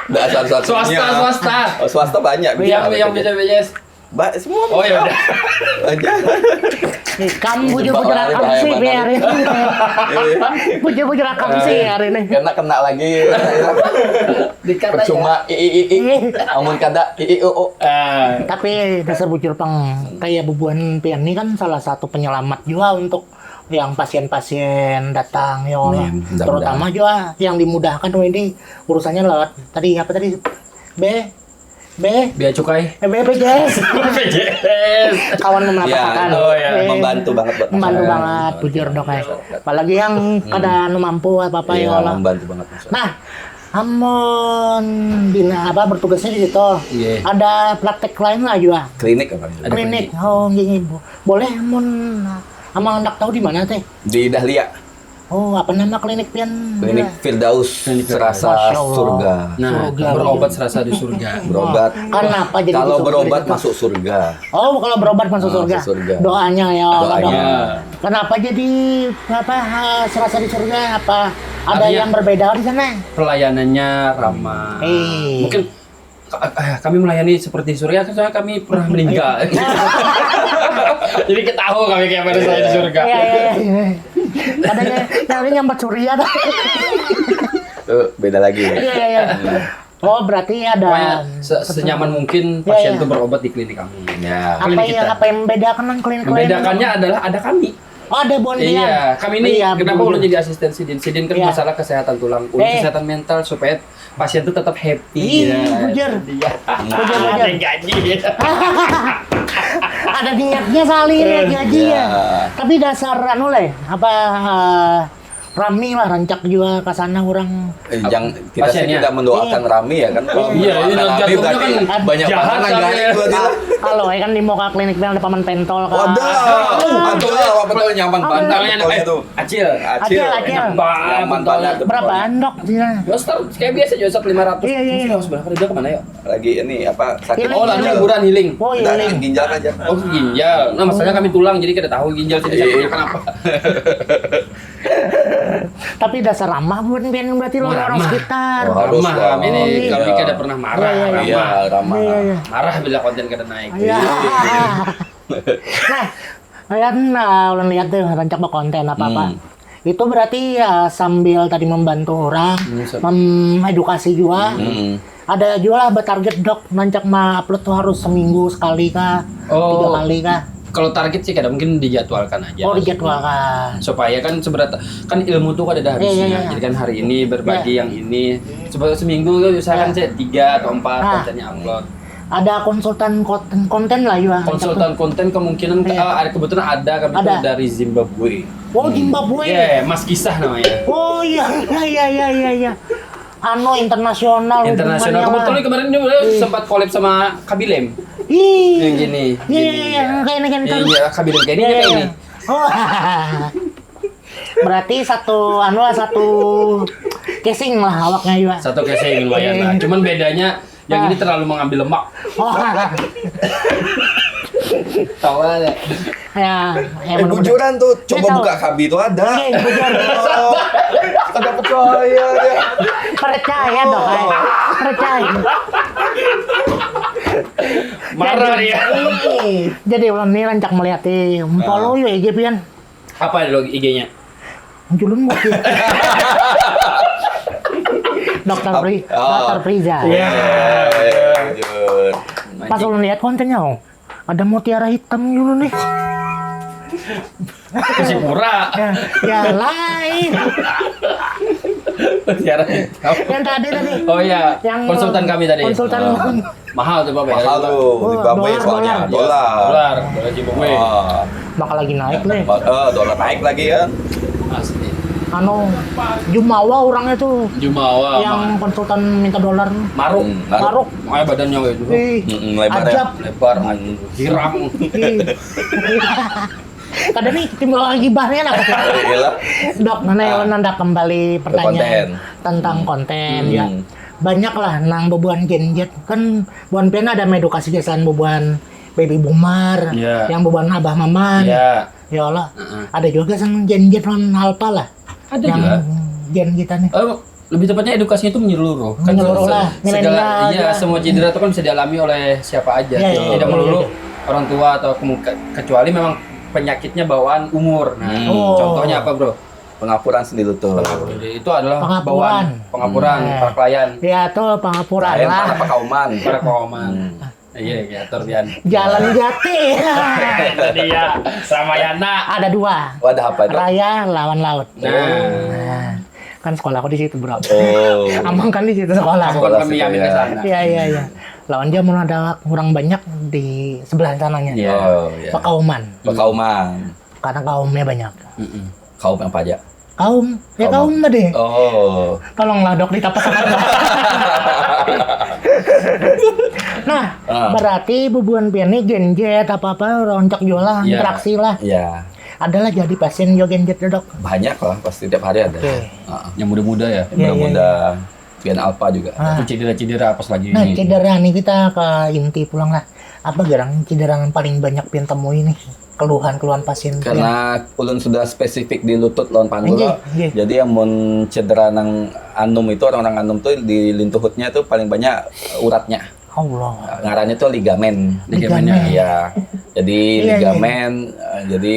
Enggak satu-satunya. Swasta, swasta. Oh, swasta banyak bisa. Yang yang B P J S. bisa B P J S. Ba- semua Oh, bisa. ya udah. Aja. Ikam bujur-bujur Bahaya, akam sih bahaya. hari ini. Bujur-bujur akam sih hari ini. Kena kena lagi. Dikata Percuma i i i i. Amun kada i i u u. Ah. Tapi dasar bujur pang, kayak bubuhan pian ini kan salah satu penyelamat juga untuk yang pasien-pasien datang ya Allah. Amin. Mudah-mudahan. Terutama juga yang dimudahkan ini urusannya lewat tadi apa tadi B B Bea cukai. eh, B P J S. B P J S. Kawan Ya, menapakan. itu Oh, ya. Eh, Membantu banget buat membantu masyarakat. banget bujur dok eh. Apalagi yang kada anu mampu apa apa ya Iya, Allah. Membantu banget masyarakat. Nah, amun bina apa bertugasnya di situ, Iya. ada praktek lain lah juga. Klinik apa? Ada Klinik, oh gini bu. Boleh amun amun hendak tahu di mana teh? Di Dahlia. Oh, apa nama klinik pian? Klinik Firdaus Klinik Firdaus. Serasa Masya Allah. Surga. Nah, Surga. Berobat serasa di surga. Berobat. Kenapa jadi Kalau di surga berobat gitu? Masuk surga. Oh, kalau berobat masuk Ah, surga. masuk surga. Doanya ya Allah. Doanya. Kenapa jadi apa ha, serasa di surga? Apa ada Artinya- yang berbeda di sana? Pelayanannya ramah. Eh. Mungkin eh, kami melayani seperti surga, soalnya kami pernah meninggal. Jadi ketahu kami kayak pada saya di surga. Iya, iya, iya. Adanya yang ada nyambat surya dah. Itu beda lagi. Iya, iya, iya. Oh, berarti ada Pokoknya se- senyaman mungkin Iya, pasien iya. itu berobat di klinik kami. Ya. apa klinik yang kita. Apa yang membedakan dengan klinik lain? Membedakannya adalah ada kami. Oh, ada bon Iya, kami ini Iya, kenapa betul. Ulun jadi asisten sidin? Sidin kan Iya. Masalah kesehatan tulang, ulun Eh. Kesehatan mental supaya pasien itu tetap happy. Ih, Ya, bujur. itu dia. Bujur, bujur. Ada gaji. Ada niatnya sekali nih gaji ya. Ya. Tapi dasar anu lah, apa eh, rami lah rancak juga ke sana orang. Eh, Yang kita sih Pasiennya. tidak mendoakan rame ya kan. Kalau Iya, mendoakan iya, rame jatuhnya berarti kan banyak jahat banget kali nagari ya. berarti lah. Kalau ya kan di muka klinik yang depan pentol kan. Waduh, ada apa tuh nyaman banget Kalian pokoknya eh, tuh. Acil. Acil, acil. Nyaman banget. Berapa andok sih? Yoster kayak biasa aja Yoster lima ratus. Iya, iya, iya. Sini harus berapa dia kemana yuk? Lagi ini apa sakit Healing, Oh, healing. liburan healing. Oh, Enggak, iya. Ginjal aja. Oh, ginjal. Nah, masalahnya kami tulang jadi kada tahu ginjal sini Iya. sakitnya kenapa. Tapi dasar ramah buat pian berarti lo orang Ramah. sekitar. Oh, harus Ramah lah. kami ini Iya. kami kada pernah marah. Iya, iya. Iya, Ramah. ramah. Iya, iya. Marah bila konten kada naik. Iya. Nah, kalian uh, ulun lihat tuh rancak berkonten apa apa. Hmm. Itu berarti ya sambil tadi membantu orang, Hmm, so- mengedukasi juga. Hmm. Ada juga lah bertarget dok, rancak ma-upload tuh harus seminggu sekali kah, Oh. tiga kali kah? Kalau target sih kada mungkin dijadwalkan aja. Oh dijadwalkan. Supaya kan seberat kan ilmu tuh kada ada habisnya. Iya, iya, iya. Jadi kan hari ini berbagi yang ini. Supaya seminggu usahakan saya tiga atau empat Ah. kontennya upload. Ada konsultan konten, konten lah juga. Konsultan konten kemungkinan Iya. eh, ada kebetulan ada kami Ada. tuh dari Zimbabwe. Oh Zimbabwe. Iya, Mas Kisah namanya. Oh iya, iya iya iya iya iya. Anu internasional. Internasional. Hubungannya, Kebetulan wah. kemarin dia udah sempat collab sama Kabilem. Ih. Yang gini. Iya Gini, iya iya, kayak ini kan Iya, iya, Kabilem kayak ini Iya, kayak iya. ini. Oh. Berarti satu anu lah, satu casing lah awaknya juga. Satu casing lumayan lah. Iya. Cuman bedanya yang ini terlalu mengambil lemak. Oh. Tahu aja. Ya, ya Eh, bujuran tuh, coba tahu. Buka Kabi itu ada. Iya, bujur. Oh, kada percaya dia. Percaya dong, ay. Percaya. Marah Jadi, dia. Jadi ulun nih rancak melihat nih, empolo yo I G pian. Apa lo I G-nya? Julun mungkin. Dokter Pri, Oh. Dokter Priza. Iya. Eh, bujur. Pas ulun lihat kontennya, oh, ada mutiara hitam dulu nih. Masih pura. Ya, ya lain. Mutiara. Yang tadi tadi. Oh iya, Yang konsultan kami tadi. Konsultan. Ah. Mahal tuh Pak. Mahal tuh, Oh, Zimbabwe dolar, soalnya. dolar. Dolar. Dolar, dolar Zimbabwe. Ah. Maka lagi naik nih. Eh, dolar naik lagi kan. Asli. Anu, jumawa orangnya tuh. Jumawa. Yang konsultan minta dolar. Maruk. Hmm, maruk. Maruk. Makanya badannya kayak itu. Ih, Mm-mm, lebar ya. ajab. Lebar. Girang. Ih. Kada nih timbul lagi bahnya nah. Iya lah. Dok, mana Ah. Nanda kembali pertanyaan Konten. Tentang konten Hmm. Ya. Banyak lah nang bebuan Gen Z kan buan pian ada mengedukasi gasan bebuan baby boomer, Ya. yang bebuan abah maman. Ya. Ya Allah. Heeh. Ada juga sang Gen Z non alpha lah. Ada yang juga. Gen kita nih. Eh, lebih tepatnya edukasinya itu menyeluruh. Kan Menyeluruh se- lah, segala milenial, iya ya. Semua cedera itu kan bisa dialami oleh siapa aja. Iya, iya, Tidak iya, melulu iya. orang tua atau kemu- kecuali memang penyakitnya bawaan umur. Nah, Hmm. Oh. contohnya apa, Bro? Pengapuran sendi lutut. Jadi itu adalah Pengapuran. bawaan pengapuran Hmm. perkelahian. Ya tuh pengapuran Lain lah. Pada pakauman. Para pengapuran. Hmm. Iya, ya, Torbian. Jalan jati. Tadi ya, Ramayana. Ada dua. Wadah apa itu? Raya lawan laut. Nah, Nah, kan sekolah aku di situ, Bro. Oh. Amang kan di situ sekolah. Aku kan kami kami ke sana. Iya, iya, iya. Lawan dia mau ada kurang banyak di sebelah sananya. Iya. Oh, iya. Pakauman. Pakauman. Karena kaumnya banyak. Mm-mm. Kaum apa aja? Kaum, ya Kaum. Kaum tadi. Oh. Tolonglah dok ditapas. Nah, Ah. Berarti bubuhan pian nih Gen Z apa apa rancak jual lah, Iya. Interaksi lah. Ya. Adalah jadi pasien Yogen Jet, Dok? Banyak lah, pasti tiap hari ada. Oke. Heeh. Yang muda-muda ya? Yang muda-muda, Gen Alpha juga. Ah. Itu cedera-cedera apa lagi? Nah, cedera nih, kita ke inti pulang lah. Apa garang cedera yang paling banyak pian temui nih? Keluhan-keluhan pasien pian. Karena ulun sudah spesifik di lutut lawan panggul, Nggih, nggih. Jadi amun cedera nang anum itu, orang-orang anum tuh di lintuhutnya tuh paling banyak uratnya. Allah. Ngarannya tuh ligamen. Ligamen. Iya. Jadi iya, iya, ligamen, eh, jadi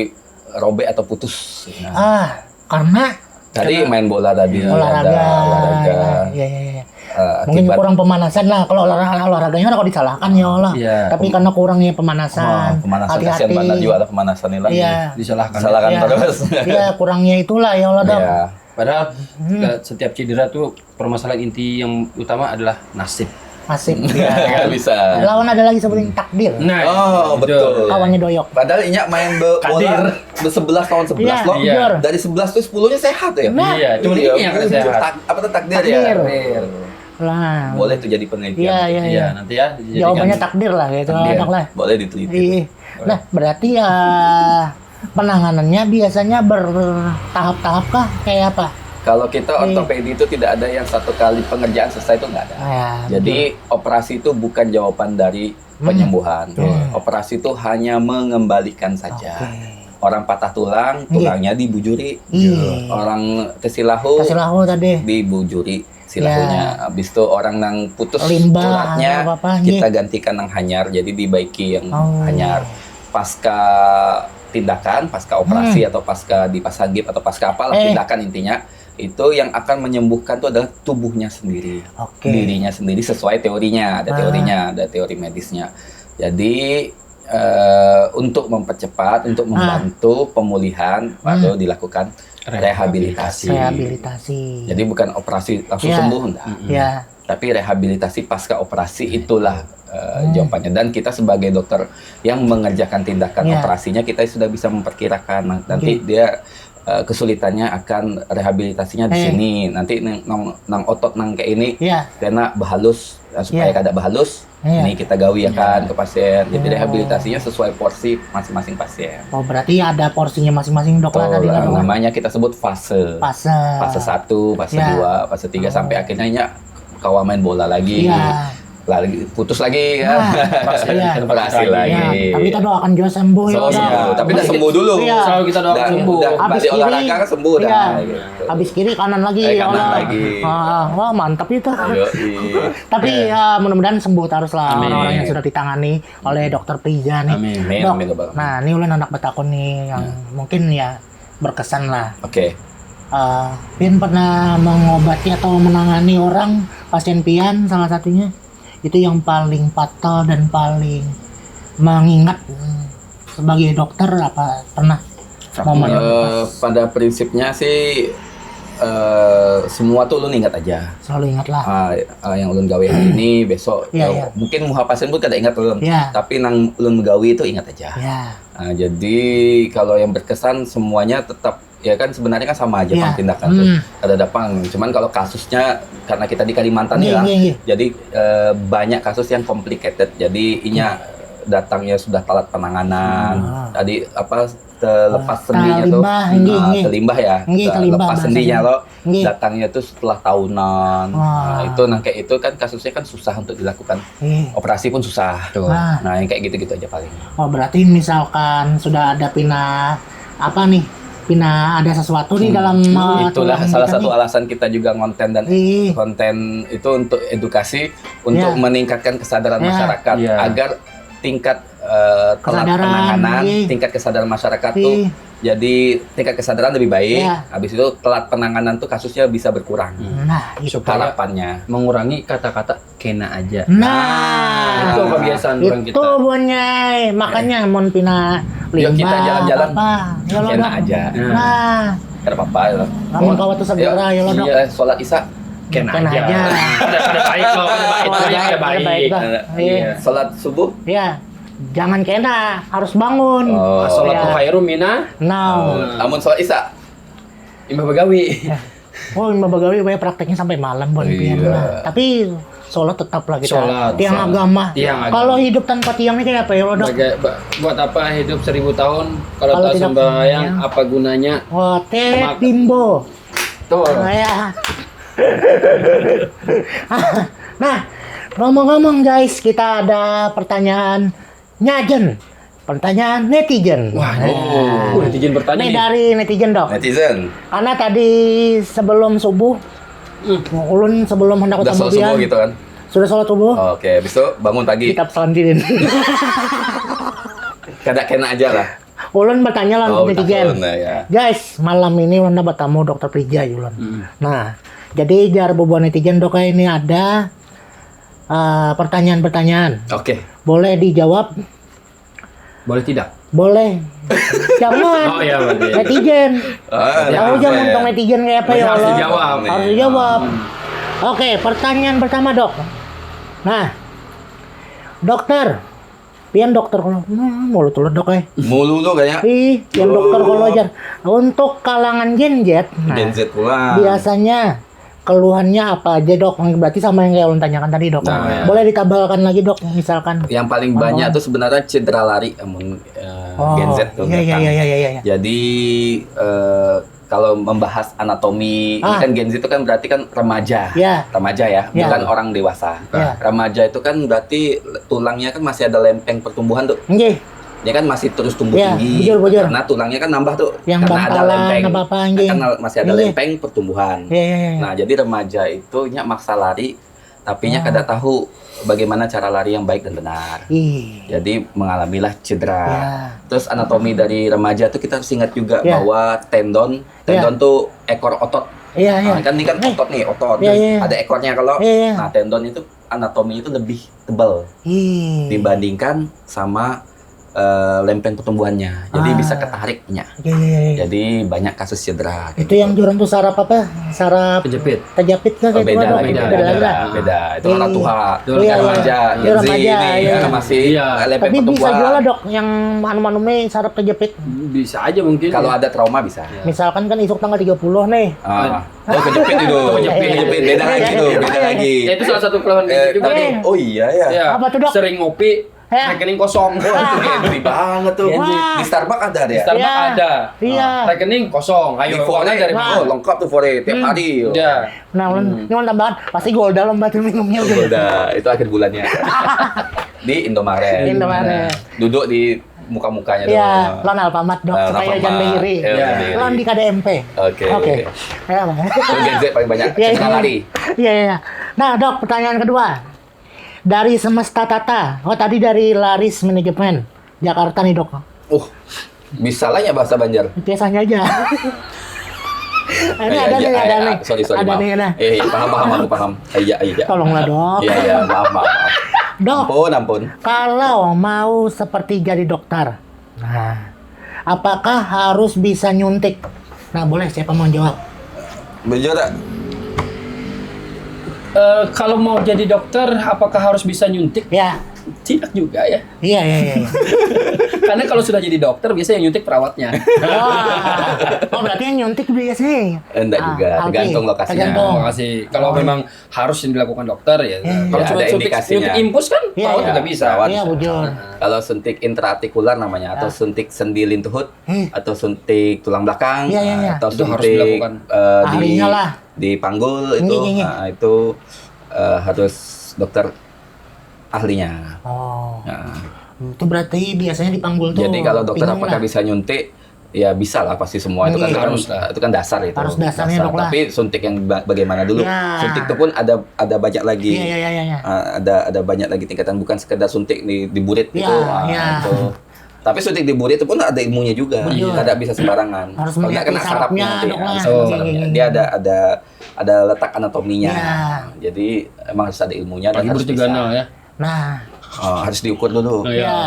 robek atau putus. Nah. Ah, karena tadi main bola tadi, olahraga, ada olahraga. Iya, iya, iya. Eh, mungkin akibat kurang pemanasan lah. Kalau olahraga, olahraganya kok disalahkan ya Allah. Iya. Tapi karena kurangnya pemanasan, oh, pemanasan, hati-hati. Kasihan banget juga ada pemanasan ini lah. Iya. Disalahkan. Disalahkan terus. Iya, kurangnya itulah ya Allah, Dok. Iya. Padahal, hmm, eh, setiap cedera tuh permasalahan inti yang utama adalah nasib. Nasib. Iya. Bisa. Lawan ada lagi sebutin takdir. Nah, oh, betul. Kawannya Doyok. Padahal inya main be-, bola be-, sebelas lawan sebelas loh. Iya, jujur. Dari sebelas tuh sepuluhnya sehat ya? Nah. Iya, cuma ini yang ada tujuh sehat. Tak-, apa tuh, takdir ya? Takdir. Takdir. Lah. Boleh tuh jadi penelitian. Iya, iya, iya. Iya, nanti ya, dijadikan. Jawabannya takdir lah, gitu, takdir. Anak lah. Boleh diteliti. Iya. Nah, berarti ya penanganannya biasanya bertahap-tahap kah? Kayak apa? Kalau kita ortopedi itu tidak ada yang satu kali pengerjaan selesai, itu nggak ada. Ah, jadi betul. Operasi itu bukan jawaban dari penyembuhan. Hmm. Operasi itu hanya mengembalikan saja. Oke. Orang patah tulang, nggih, tulangnya dibujuri. Iya. Orang tesilahu, tesilahu tadi, dibujuri silahunya. Ya. Habis itu orang nang putus uratnya, limbah, apa-apa, nggih, kita gantikan nang hanyar, jadi dibaiki yang hanyar. Oh. Pasca tindakan, pasca operasi, hmm, atau pasca dipasang gip atau pasca apalah, eh, tindakan intinya, itu yang akan menyembuhkan itu adalah tubuhnya sendiri, oke, dirinya sendiri sesuai teorinya. Ada, ah, teorinya, ada teori medisnya. Jadi, eh, untuk mempercepat, untuk, ah, membantu pemulihan, hmm, perlu dilakukan rehabilitasi. Rehabilitasi. Jadi bukan operasi langsung, ya, sembuh, enggak. Mm-mm. Ya. Tapi rehabilitasi pasca operasi, nah, itulah, eh, hmm, jawabannya. Dan kita sebagai dokter yang mengerjakan tindakan, ya, operasinya, kita sudah bisa memperkirakan. Nah, nanti, oke, dia, eh, kesulitannya akan rehabilitasinya di, eh, sini. Nanti nang, nang, nang otot nang kayak ini, ya, kena behalus, eh, supaya, ya, kada behalus. Iya. Ini kita gawi akan, iya, ke pasien. Jadi, oh, rehabilitasinya sesuai porsi masing-masing pasien. Oh, berarti ada porsinya masing-masing, Dok, lah, betul, tadi lah, Dok. Namanya kita sebut fase. Fase. Fase satu, fase, iya, dua, fase tiga, oh, sampai akhirnya kawa main bola lagi. Iya. Lagi putus lagi, ya. Nah, iya. Operasi lagi. Iya, tapi kita doakan juga sembuh, ya, so, udah sembuh. Tapi udah sembuh dulu. Iya. Selalu kita doakan sembuh. Udah, udah, habis kiri, olahraga kan sembuh, iya, dah, gitu. Habis kiri, kanan lagi, eh, ya Allah. Kanan lagi. Ah, wah, mantap itu. Yoi. Tapi, ya, mudah-mudahan sembuh terus lah, amin, orang-orang yang sudah ditangani oleh dokter Priza nih. Amin. Amin, Dok, amin, Abang. Nah, ini ulun handak batakun nih yang, ya, mungkin ya berkesan lah. Oke. Eh, pian pernah mengobati atau menangani orang, pasien pian salah satunya, itu yang paling fatal dan paling mengingat, hmm, sebagai dokter, apa pernah momen, eh, pas? Pada prinsipnya sih, eh, semua tuh ulun ingat aja. Selalu ingat lah. Ah, ah, yang ulun gawe hari ini, besok, iya, ya, iya, mungkin muha pasien pun kada ingat ulun. Iya. Tapi nang ulun gawe itu ingat aja. Iya. Ah, jadi kalau yang berkesan semuanya tetap, ya kan, sebenarnya kan sama aja, iya, pang tindakan tuh. Hmm. Kada ada pang. Cuman kalau kasusnya, karena kita di Kalimantan, iya, ya, iya, iya, jadi, eh, banyak kasus yang complicated. Jadi inya, iya, datangnya sudah telat penanganan. Ah. Tadi apa, terlepas, oh, sendinya tuh. Talimbah, nggih, ah, nggih. Telimbah ya. Nggih, telimbah lepas bahasanya. Sendinya loh. Nggih. Datangnya tuh setelah tahunan. Wah. Nah, itu nang kayak itu kan kasusnya kan susah untuk dilakukan. Nggih. Operasi pun susah. Betul. Nah. Nah, yang kayak gitu-gitu aja paling. Oh, berarti misalkan sudah ada pina, apa nih, pina ada sesuatu nih, hmm, dalam, eh, itulah salah satu alasan kita juga ngonten dan, ih, konten itu untuk edukasi, untuk, ya, meningkatkan kesadaran, ya, masyarakat, ya, agar tingkat, eh, telat, kesadaran, penanganan, iya, tingkat kesadaran masyarakat tuh, iya, jadi tingkat kesadaran lebih baik. Iya. Habis itu telat penanganan tuh kasusnya bisa berkurang. Nah, itu. Supaya harapannya mengurangi kata-kata "kena aja". Nah, itu kebiasaan orang kita. Itu, Bonyai. Makanya, eh, mun pina, ya, kita limbah, jalan-jalan, apa, ya, "kena aja". Nah. Nah. Kada apa-apa, ya. Lamun kawa tuh segera, ya, lo, Dok. Iya, sholat Isya. Kena aja. Kena aja. Ada, ada baik loh, ada baik. Oh, ada, ada baik, ada baik. Iya. Iya. Sholat subuh? Iya. Jangan kena, harus bangun. Oh. As-sholatu khairum mina. Nah. Oh, amun sholat Isya? Imbah bagawi. Ya. Oh, imbah bagawi, banyak prakteknya sampai malam, Bon, iya, pian lah. Tapi Sholat tetap lah kita. Sholat, Tiang sholat. Agama. Tiang agama. Kalau hidup tanpa tiang ini kayak apa ya, Dok? Baga- ba- buat apa hidup seribu tahun kalau, Kalau tak tidak sembahyang, sembahyang. Apa gunanya? Wah, teh Mak- bimbo. Tuh. Nah, ya. Nah, ngomong-ngomong guys, kita ada pertanyaan nyajen. Pertanyaan netizen. Wah, Nah. oh, netizen bertanya Ini nih. Dari netizen, Dok. Netizen. Karena tadi sebelum subuh, ulun sebelum hendak Udah ketemu sholat subuh pian, gitu kan. Sudah sholat subuh. Oke, habis itu bangun pagi. Kita pesan diri. Kada kena aja lah. Ulun bertanya lah Oh, netizen. Tahun lah ya. Guys, malam ini ulun dapat tamu dokter Prija, ulun. Hmm. Nah, jadi jar bubuhan netizen, Dok, ini ada eh, pertanyaan-pertanyaan. Oke. Boleh dijawab? Boleh tidak? Boleh. Jangan. Oh, iya, berarti. Netizen. Ah, Tahu Iya, jangan iya. Tong netizen kayak apa Berarti ya harus Allah. Dijawab. Harus dijawab. Oke, pertanyaan pertama, Dok. Nah, dokter, pian dokter kalau nah, mulut tulut, Dok, eh. Mulu tuh kayaknya. Ih, pian dokter kalau ajar. Untuk kalangan Gen Z, nah, Gen Z pulang. Biasanya keluhannya apa aja, Dok? Berarti sama yang kayak ulun tanyakan tadi, Dok. Nah, ya. Boleh ditabalkan lagi, Dok, misalkan. Yang paling banyak tuh sebenarnya cedera lari, amun eh, Oh, Gen Z tuh. Iya, iya, datang. Iya, iya, iya, iya. Jadi eh, kalau membahas anatomi, ini Ah. Kan Gen Z itu kan berarti kan remaja. Ya. Remaja ya, Ya. Bukan orang dewasa. Ya. Remaja itu kan berarti tulangnya kan masih ada lempeng pertumbuhan tuh. Nggih. Dia kan masih terus tumbuh Ya, tinggi. bujur, bujur. Karena tulangnya kan nambah tuh. Yang Karena ada bangkalan lempeng. Apa-apa, nggih. Kan masih ada Iya. Lempeng pertumbuhan. Iya, iya, iya. Nah, jadi remaja itu nya maksa lari, tapi nya Ah. kada tahu bagaimana cara lari yang baik dan benar. Ih. Jadi mengalamilah cedera. Ya. Terus anatomi dari remaja tuh kita harus ingat juga Ya. Bahwa tendon, Ya. tendon tuh ekor otot. Iya, iya. Nah, kan ini kan otot nih, otot. Iya, iya. Ada ekornya kalau. Iya, iya. Nah, tendon itu anatomi itu lebih tebal Ih. dibandingkan sama eh, lempeng pertumbuhannya. Jadi Ah. Bisa ketariknya. Iya, iya, iya. Jadi banyak kasus cedera. Itu yang jualan tuh saraf apa? Saraf Kejepit. Kejepit kan Oh, kayak beda itu, Dok? lagi, Beda beda, lagi. beda, Itu orang Iya. tua. Itu Iya, iya. Remaja, Itu Gen Z remaja, ini iya. ya, masih Iya. lempeng Tapi bisa pertumbuhan. juga lah, Dok, yang anu-anu nih saraf kejepit. Bisa aja mungkin. Kalau ada trauma bisa. Misalkan kan isuk tanggal tiga puluh nih. Ah. Oh, kejepit itu. Kejepit. Kejepit, beda lagi tuh, beda lagi. Ya, itu salah satu keluhan Eh, juga tapi, nih. Oh iya ya. Ya. Apa tuh, Dok? Sering ngopi, Ya. Rekening kosong. Wah, itu Gen Z banget tuh. Wah. Di Starbucks ada deh. Starbucks Iya. Ada. Iya. Rekening kosong. Ayo, Di Fore, dari oh, mana? Lengkap tuh Fore tiap hari. Udah. Nah, ulun ini ulun tambahan pasti Golda lomba tuh minumnya udah. Udah, itu akhir bulannya. Di Indomaret. Indomaret. Duduk di muka-mukanya Iya, doang. lawan Alfamart, Dok, Nah, supaya Alfamart. jangan dengiri. Iya, Iya. jangan dengiri. Lawan di K D M P. Oke. Oke. Ya, Bang. Itu Gen Z paling banyak. Iya, Cedera iya. lari. Iya, iya, iya. Nah, Dok, pertanyaan kedua. Dari Semesta Tata. Oh, tadi dari Laris Manajemen Jakarta nih, Dok. Uh, bisa lah ya bahasa Banjar. Biasanya aja. Ini Iya, ada iya, nih, iya, ada iya. nih. Sorry, sorry, Ada maaf. nih, ada. Eh, iya, paham, paham, aku paham. Iya, iya. Tolonglah, Dok. Iya, iya, maaf, maaf, maaf. Dok, Ampun, ampun. Kalau mau seperti jadi dokter, nah, apakah harus bisa nyuntik? Nah, boleh siapa mau jawab? Bujur tak? Eh, kalau mau jadi dokter, apakah harus bisa nyuntik? Ya, Tidak juga ya. Iya, iya, iya. Karena kalau sudah jadi dokter, biasanya yang nyuntik perawatnya. Wah. Oh, berarti yang nyuntik biasanya. Enggak Ah, juga, oke. Tergantung lokasinya. Tergantung. Terima kasih. Kalau memang harus yang dilakukan dokter ya. Iya. Kalau Ya, cuma ada suntik, indikasinya. Nyuntik impus kan, Iya, perawat iya. juga bisa. Perawat Iya, bisa. bujur. Kalau suntik intraartikular namanya atau Ah. Suntik sendi lintuhut Hmm. Atau suntik tulang belakang Iya, iya, iya. Atau Itu harus suntik dilakukan. eh, di, Ahlinya lah. Di panggul itu Iya, iya, iya. Nah, itu eh, harus dokter ahlinya. Oh. Nah, Itu berarti biasanya dipanggul tuh. Jadi kalau dokter Bingung apakah lah. Bisa nyuntik? Ya bisa lah pasti semua itu kan, Iya. kan Harus lah. Itu kan dasar itu. Harus dasarnya, Dok, lah. Tapi suntik yang ba- bagaimana dulu? Ya. Suntik itu pun ada ada banyak lagi. Iya, iya, iya, iya. Ah, ada ada banyak lagi tingkatan bukan sekedar suntik di di burit itu. Iya, Ah, iya. itu. Tapi suntik di burit itu pun ada ilmunya juga. Betul. Tidak bisa sembarangan. Harus Kalau nggak mengerti kena sarafnya, sarafnya, Dok, lah. harus Oh. kena sarafnya. Dia ada ada ada letak anatominya. Iya. Jadi emang harus ada ilmunya dan Apalagi harus burit juga bisa. Nah ya. Nah. Oh, harus diukur dulu. Iya. Ya.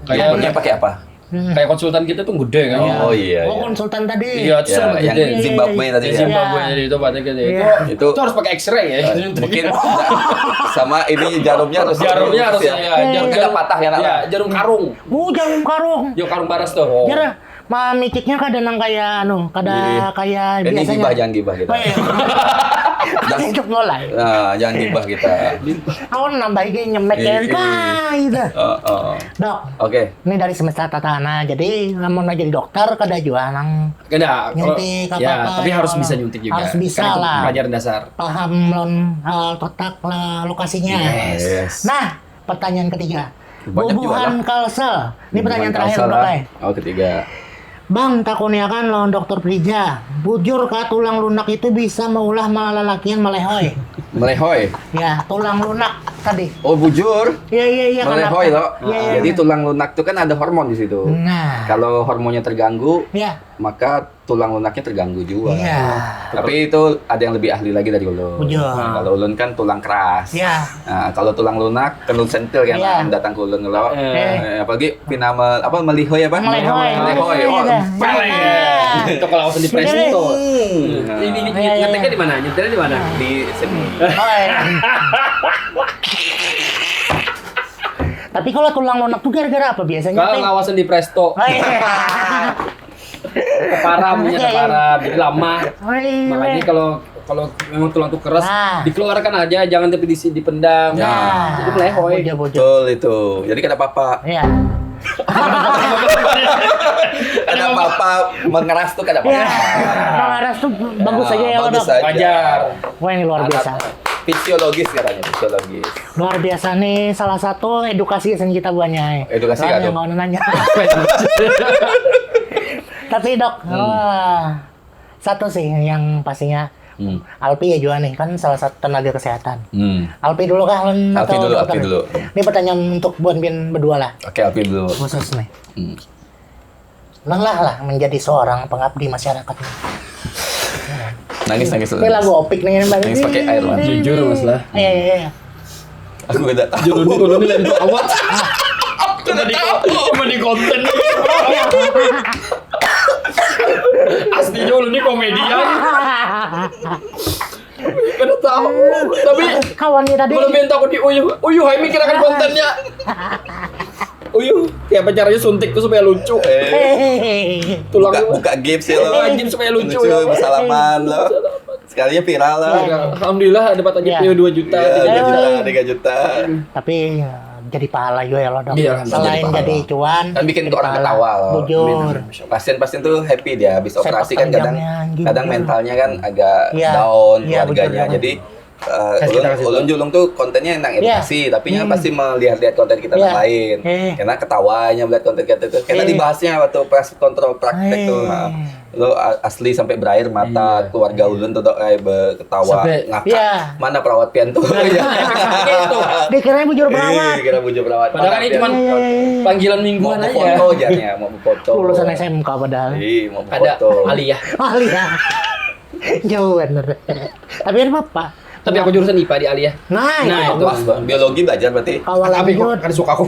Kayak Ukurnya pakai apa? Hmm. Kayak konsultan kita tuh gede kan. Oh iya. Oh, Iya. konsultan tadi. Iya, Iya, yang gede. Zimbabwe tadi Ya, ya. Zimbabwe Iya. Tadi itu Pak Tadi itu. Iya. Itu, Itu itu harus pakai X-ray ya. Eh, mungkin sama ini jarumnya harus Jarumnya harus ya. Ya, jarum Mungkin ada patah ya, Ya, jarum karung. Oh, jarum karung. Yo karung baras tuh. Jar, Mamiciknya kada nang kaya anu, kada Iya. kaya Ini biasanya. Gibah, jangan gibah kita. Oh, iya. Untuk mulai. Nah, jangan gibah kita. Aku nambahi gaya nyemek Iya, kan iya. kah gitu. Heeh. Dok, Oke. Ini dari semesta tatana. Jadi lamun mau jadi dokter kada jua nang Kada, kalau- nyuntik apa ya, apa. Tapi harus bisa nyuntik juga. Harus bisa Kan itu lah. Pelajaran dasar. Paham lawan hal totak lah lokasinya. Yes. Yes. Nah, pertanyaan ketiga. Banyak juga Bubuhan lah. Kalsel. Ini pertanyaan Bubuhan terakhir Kalsel Dok lah. ai. Oh, ketiga. Bang, takuniakan lawan dokter Prija. Bujur kah tulang lunak itu bisa maulah malalakian malehoi? Melehoi. Ya, tulang lunak tadi. Oh, bujur. Iya, iya, iya. Melehoi Kenapa? Loh. Iya, iya. Jadi tulang lunak itu kan ada hormon di situ. Nah. Kalau hormonnya terganggu, Ya. Maka tulang lunaknya terganggu juga. Iya. Tapi itu ada yang lebih ahli lagi dari ulun. Bujur. Nah, kalau ulun kan tulang keras. Iya. Nah, kalau tulang lunak kan ulun sentil kan Iya. datang ke ulun lo. Eh. Eh. Eh, apalagi pina me- apa melihoi apa? Melehoi. Melehoi. Iya, Oh, iya. empeleng. Itu kalau langsung di presto. Iya. Ini ini Iya, iya. Ngeteknya di mana? Nyetelnya di mana? Di sini. Oh, iya. Tapi kalau tulang lunak tuh gara-gara apa biasanya? Kalau Teh? Ngawasan di presto. Oh, iya. Kepara punya Iya, iya. Kepara, jadi lama. Oh, iya. Makanya kalau kalau memang tulang tuh keras, Nah. Dikeluarkan aja, jangan tapi di dipendam. Ya. Jadi melehoi. Bujur, bujur. Betul itu. Jadi kada apa-apa. Iya. Kada apa-apa mengeras tuh kada apa-apa. Iya. Mengeras tuh bagus Ya, aja ya, bagus Dok. aja. Wajar. Wah, ini luar biasa. Fisiologis katanya, fisiologis. Luar biasa nih, salah satu edukasi yang kita buahnya. Edukasi Lawan kah, yang Dok? Kawan nanya. Tapi Dok, wah, satu sih yang pastinya Hmm. Alpi ya juga nih, kan salah satu tenaga kesehatan. Hmm. Alpi dulu kah, Lun, Alpi atau dulu, dokter? Alpi dulu. Ini pertanyaan untuk buat pian berdua lah, Oke, Alpi dulu. Khusus nih. Hmm. Lelah lah menjadi seorang pengabdi masyarakat. Nangis, nangis. Ini lagu Opik nih, Bang. Nangis pakai air mata. Jujur, Mas lah. Iya, iya, iya. Aku kada tahu. Jadi ulun ini lain awat. Cuma di cuma di konten. Aslinya ulun ini komedian. Kada tahu. Tapi Kawannya tadi. Belum yang takut di Uyuh. Uyuh, hai mikirakan kontennya. Uyuh, kayak apa caranya suntik tuh supaya lucu. Hehehe. Tulang Buka, buka gips ya lo. Buka gips supaya lucu, Lucu, ya. bersalaman lo. Sekalinya viral lah. Alhamdulillah dapat aja Iya. dua juta. Iya, tiga dua juta. juta, tiga juta. Tapi ya, jadi pahala juga ya lo, Dok. Iya, alhamdulillah. Selain Jadi pahala. Jadi cuan, Kan bikin jadi orang pahala. ketawa, lo. Bujur. Pasien-pasien tuh happy dia habis Sepak operasi kan kadang terjangnya, anjing, kadang bujur. Mentalnya kan agak Iya. Down Iya, keluarganya. bujur. Jadi eh, Kasih ulun, tahu situ. Ulun julung tuh kontennya nang Iya. Edukasi, tapi nya Hmm. Pasti melihat-lihat konten kita Iya. Yang lain. Eh. Karena ketawanya melihat konten kita tuh. Karena Eh. Dibahasnya waktu pas kontrol praktek Eh. tuh. Nah, lo a- asli sampai berair mata Iya. Keluarga ulun tuh dok, eh, be- ketawa Sampai ngakak. Iya. Mana perawat pian tuh? Nah, Ya. itu. Dikiranya bujur Eh, perawat. Kira bujur perawat. Padahal Mana kan pian cuman tuh? Panggilan Mau mingguan mau aja. Foto aja nih, mau foto. Lulusan S M K padahal. Ih, mau Ada foto. Aliyah. Ah, iya. Jauh bener. Tapi ada apa? Tapi aku jurusan I P A di Aliyah. Nah, Nah, itu. itu. Pas, Bang. Biologi belajar berarti. Kawalan Tapi jut. Kan suka aku.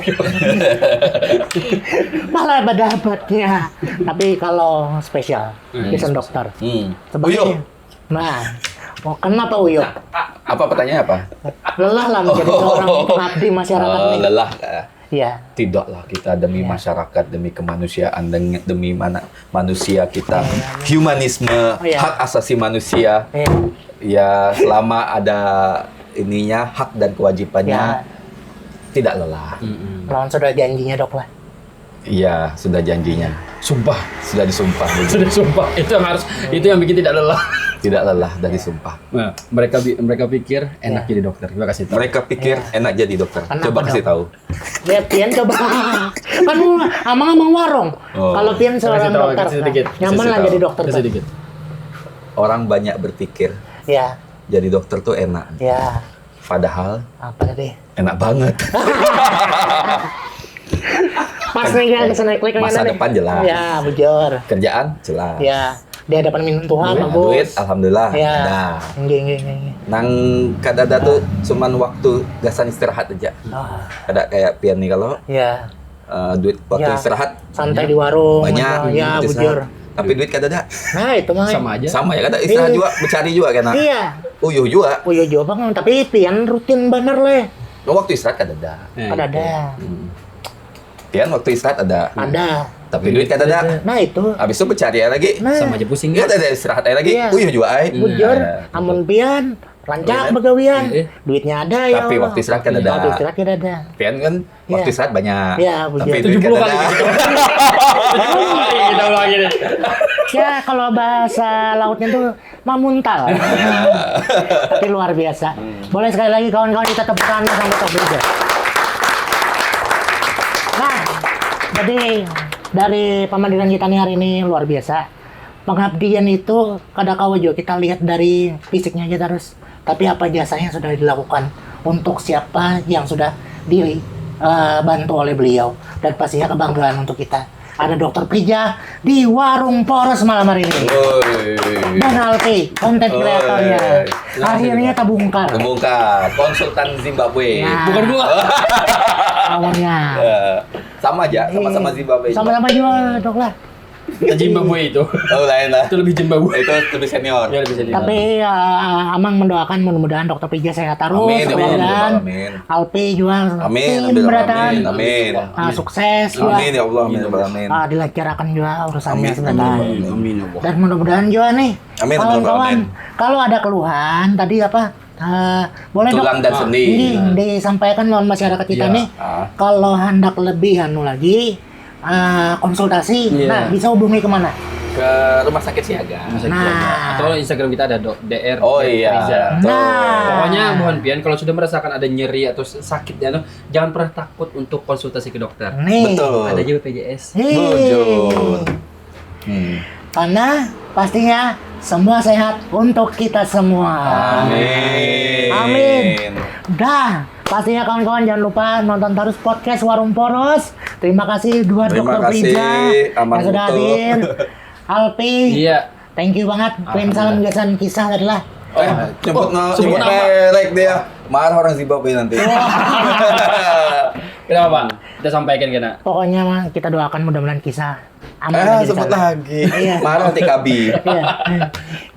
Malah berdapatnya. Tapi kalau spesial, Hmm. Jason dokter. Hmm. Sebenarnya. Uyuh. Nah, mau kenapa Uyuh? Apa pertanyaan apa? Lelah lah menjadi Oh. Seorang pengabdi masyarakat Oh, nih. Lelah. Iya. Tidaklah kita demi Iya. Masyarakat, demi kemanusiaan, demi, demi mana manusia kita, Iya. Humanisme, Iya. Hak asasi manusia, Iya. Ya selama ada ininya, hak dan kewajibannya, Ya. Tidak lelah. Lawan sudah janjinya dok lah. Iya, sudah janjinya. Sumpah. Sudah disumpah. Sudah sumpah. Itu yang harus, itu yang bikin tidak lelah. Tidak lelah dari sumpah. Nah, mereka bi- mereka pikir enak Ya. Jadi dokter. Coba kasih tahu. Mereka pikir Iya. Enak jadi dokter. Kenapa Coba kasih dong? Tahu. Ya pian coba. Kan amang amang warung. Oh. Kalau pian seorang Kasih tahu, dokter, kasih sedikit. Nyaman Kasih lah tahu. Jadi dokter. Sedikit. Orang banyak berpikir Ya, Jadi dokter tuh enak. Ya. Padahal Apa tadi? Enak banget. Pas nih kan kesana klik Masa depan jelas. Ya, bujur. Kerjaan jelas. Ya, di hadapan minum Tuhan Duit, bagus. Duit, alhamdulillah. Ya. Nah. Nggih, nggih, nggih, nggih. Nang kada ada tuh cuman waktu gasan istirahat aja. Ah. Kada kayak pian nih kalau Ya. eh, duit waktu Ya. Istirahat Santai di warung. Banyak. Ya, Istirahat. Bujur. Tapi duit kada ada. Nah, itu mah. Sama aja. Sama ya kada istirahat Iya. Juga, mencari juga kena. Iya. Uyuh juga. Uyuh juga bang, tapi pian rutin bener leh. Waktu istirahat kada ada. Nah, Kada itu. Ada. Hmm. Pian waktu istirahat ada. Ada. Tapi duit kada ada. Nah itu. Habis itu bercari lagi. Nah. Sama aja pusing Iya, ya. ada istirahat lagi. Iya. Uyuh juga ai. Bujur, Nah. amun pian rancak Iya. begawian, Iya. duitnya ada ya. Tapi Allah. waktu istirahat kan ada. Waktu istirahat kan ada. Pian kan waktu Iya. istirahat banyak. Iya, bujur. Tapi duit Tujuh puluh kada kali ada. gitu. Tujuh puluh kali kita ulangi nih. Ya kalau bahasa lautnya tuh mamuntal. Tapi luar biasa. Boleh sekali lagi kawan-kawan kita tepuk tangan sama Dokter Brija. Nah, jadi dari pamandiran kita nih hari ini luar biasa. Pengabdian itu kada kawa juga kita lihat dari fisiknya aja terus. Tapi apa jasanya sudah dilakukan untuk siapa yang sudah dibantu oleh beliau dan pastinya kebanggaan untuk kita. Ada Dokter Prija di Warung Poros malam hari ini. Woi. Dan Alpi, konten Woi. kreatornya. Akhirnya terbongkar. Terbongkar. Konsultan Zimbabwe. Nah. Bukan gua. Awalnya. Eh, sama aja, sama-sama Zimbabwe. Sama-sama juga, Dok lah. Zimbabwe itu. Oh, lain lah. Itu lebih Zimbabwe. Itu lebih senior. Ya lebih senior. Tapi uh, Amang mendoakan mudah-mudahan Dokter Prija sehat terus, Amin, ya Allah, kemudian amin. Alpi juga Amin, tim amin, beratan amin, amin. Uh, sukses juga. Amin ya Allah, amin ya Allah, amin. Uh, dilancarkan juga urusannya Amin, sebentar. amin, amin. Amin ya Allah. Dan mudah-mudahan juga nih Amin, amin, kawan-kawan amin. Kalau ada keluhan tadi apa uh, boleh Tulang dok dan sendi. Ini disampaikan lawan masyarakat kita Iya. nih. Ah. Kalau hendak lebih anu lagi uh, konsultasi, Iya. Nah bisa hubungi kemana? Ke rumah sakit siaga. Masa Nah. Gila. Atau Instagram kita ada dok D R Oh iya. Riza. Betul. Nah. Pokoknya mohon pian kalau sudah merasakan ada nyeri atau sakit ya, jangan pernah takut untuk konsultasi ke dokter. Nih. Betul. Ada juga B P J S. Hei. Bujur. Hmm. Karena pastinya semua sehat untuk kita semua. Amin. Amin. Dah, pastinya kawan-kawan jangan lupa nonton terus podcast Warung Poros. Terima kasih dua Terima Dokter kasih, Prija Amang yang sudah Utuh. Hadir. Alpi, Iya. Thank you banget. Kirim salam gasan kisah adalah. Eh, nyebut no, Sebut nyebut nama. Merek dia. Marah orang Zimbabwe nanti. Kenapa, Bang? Kita sampaikan kena. Pokoknya mah kita doakan mudah-mudahan kisah aman Ah, lagi di sebut sana. Lagi. Iya. Marah T K B. Iya.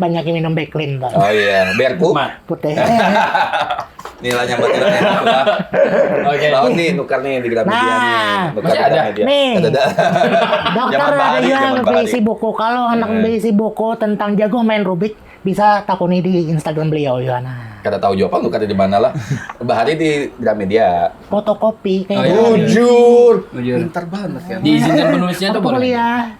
Banyak yang minum Beclean, Pak. Oh iya, Berku. Mat. Putih. Nilai nyambat nilai. Oke. Lawan nih, nukar nih di Gramedia Nah. Nih. Nukar Masih di ada? Gramedia. Nih. Ada, ada. Dokter Zaman ada bahari, juga zaman berisi bahari. Buku. Kalau anak Iya. Berisi Buku tentang jago main Rubik, bisa takuni di Instagram beliau, Yohana. Kada tahu juga apa nukar di mana lah. Bahari di Gramedia. Fotokopi kayak Oh, iya. gitu. Bujur. Bujur. Pintar banget ya. Diizinkan penulisnya tuh Waktu boleh. Kuliah.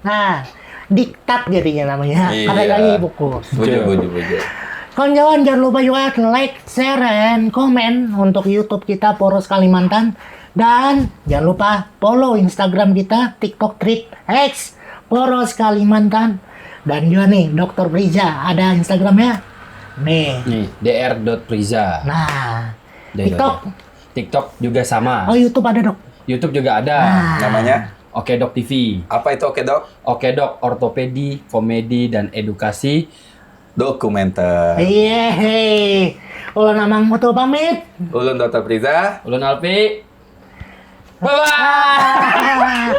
Nah, diktat jadinya namanya. Iya. Kada lagi buku. Bujur, bujur, bujur. Kawan-kawan jangan lupa juga like, share, and comment untuk YouTube kita Poros Kalimantan. Dan jangan lupa follow Instagram kita, TikTok, Thread, X, Poros Kalimantan. Dan juga nih, Dokter Prija ada Instagramnya. Nih. Nih, D R dot Priza. Nah, Deh, TikTok. deh. TikTok juga sama. Oh, YouTube ada, Dok. YouTube juga ada. Nah. Namanya? Oke Dok T V. Apa itu Oke Dok? Oke Dok, ortopedi, komedi, dan edukasi. Dokumenter. Iya, hei. Ulun Amang Utuh pamit. Ulun Dokter Priza. Ulun Alpi. Bye bye.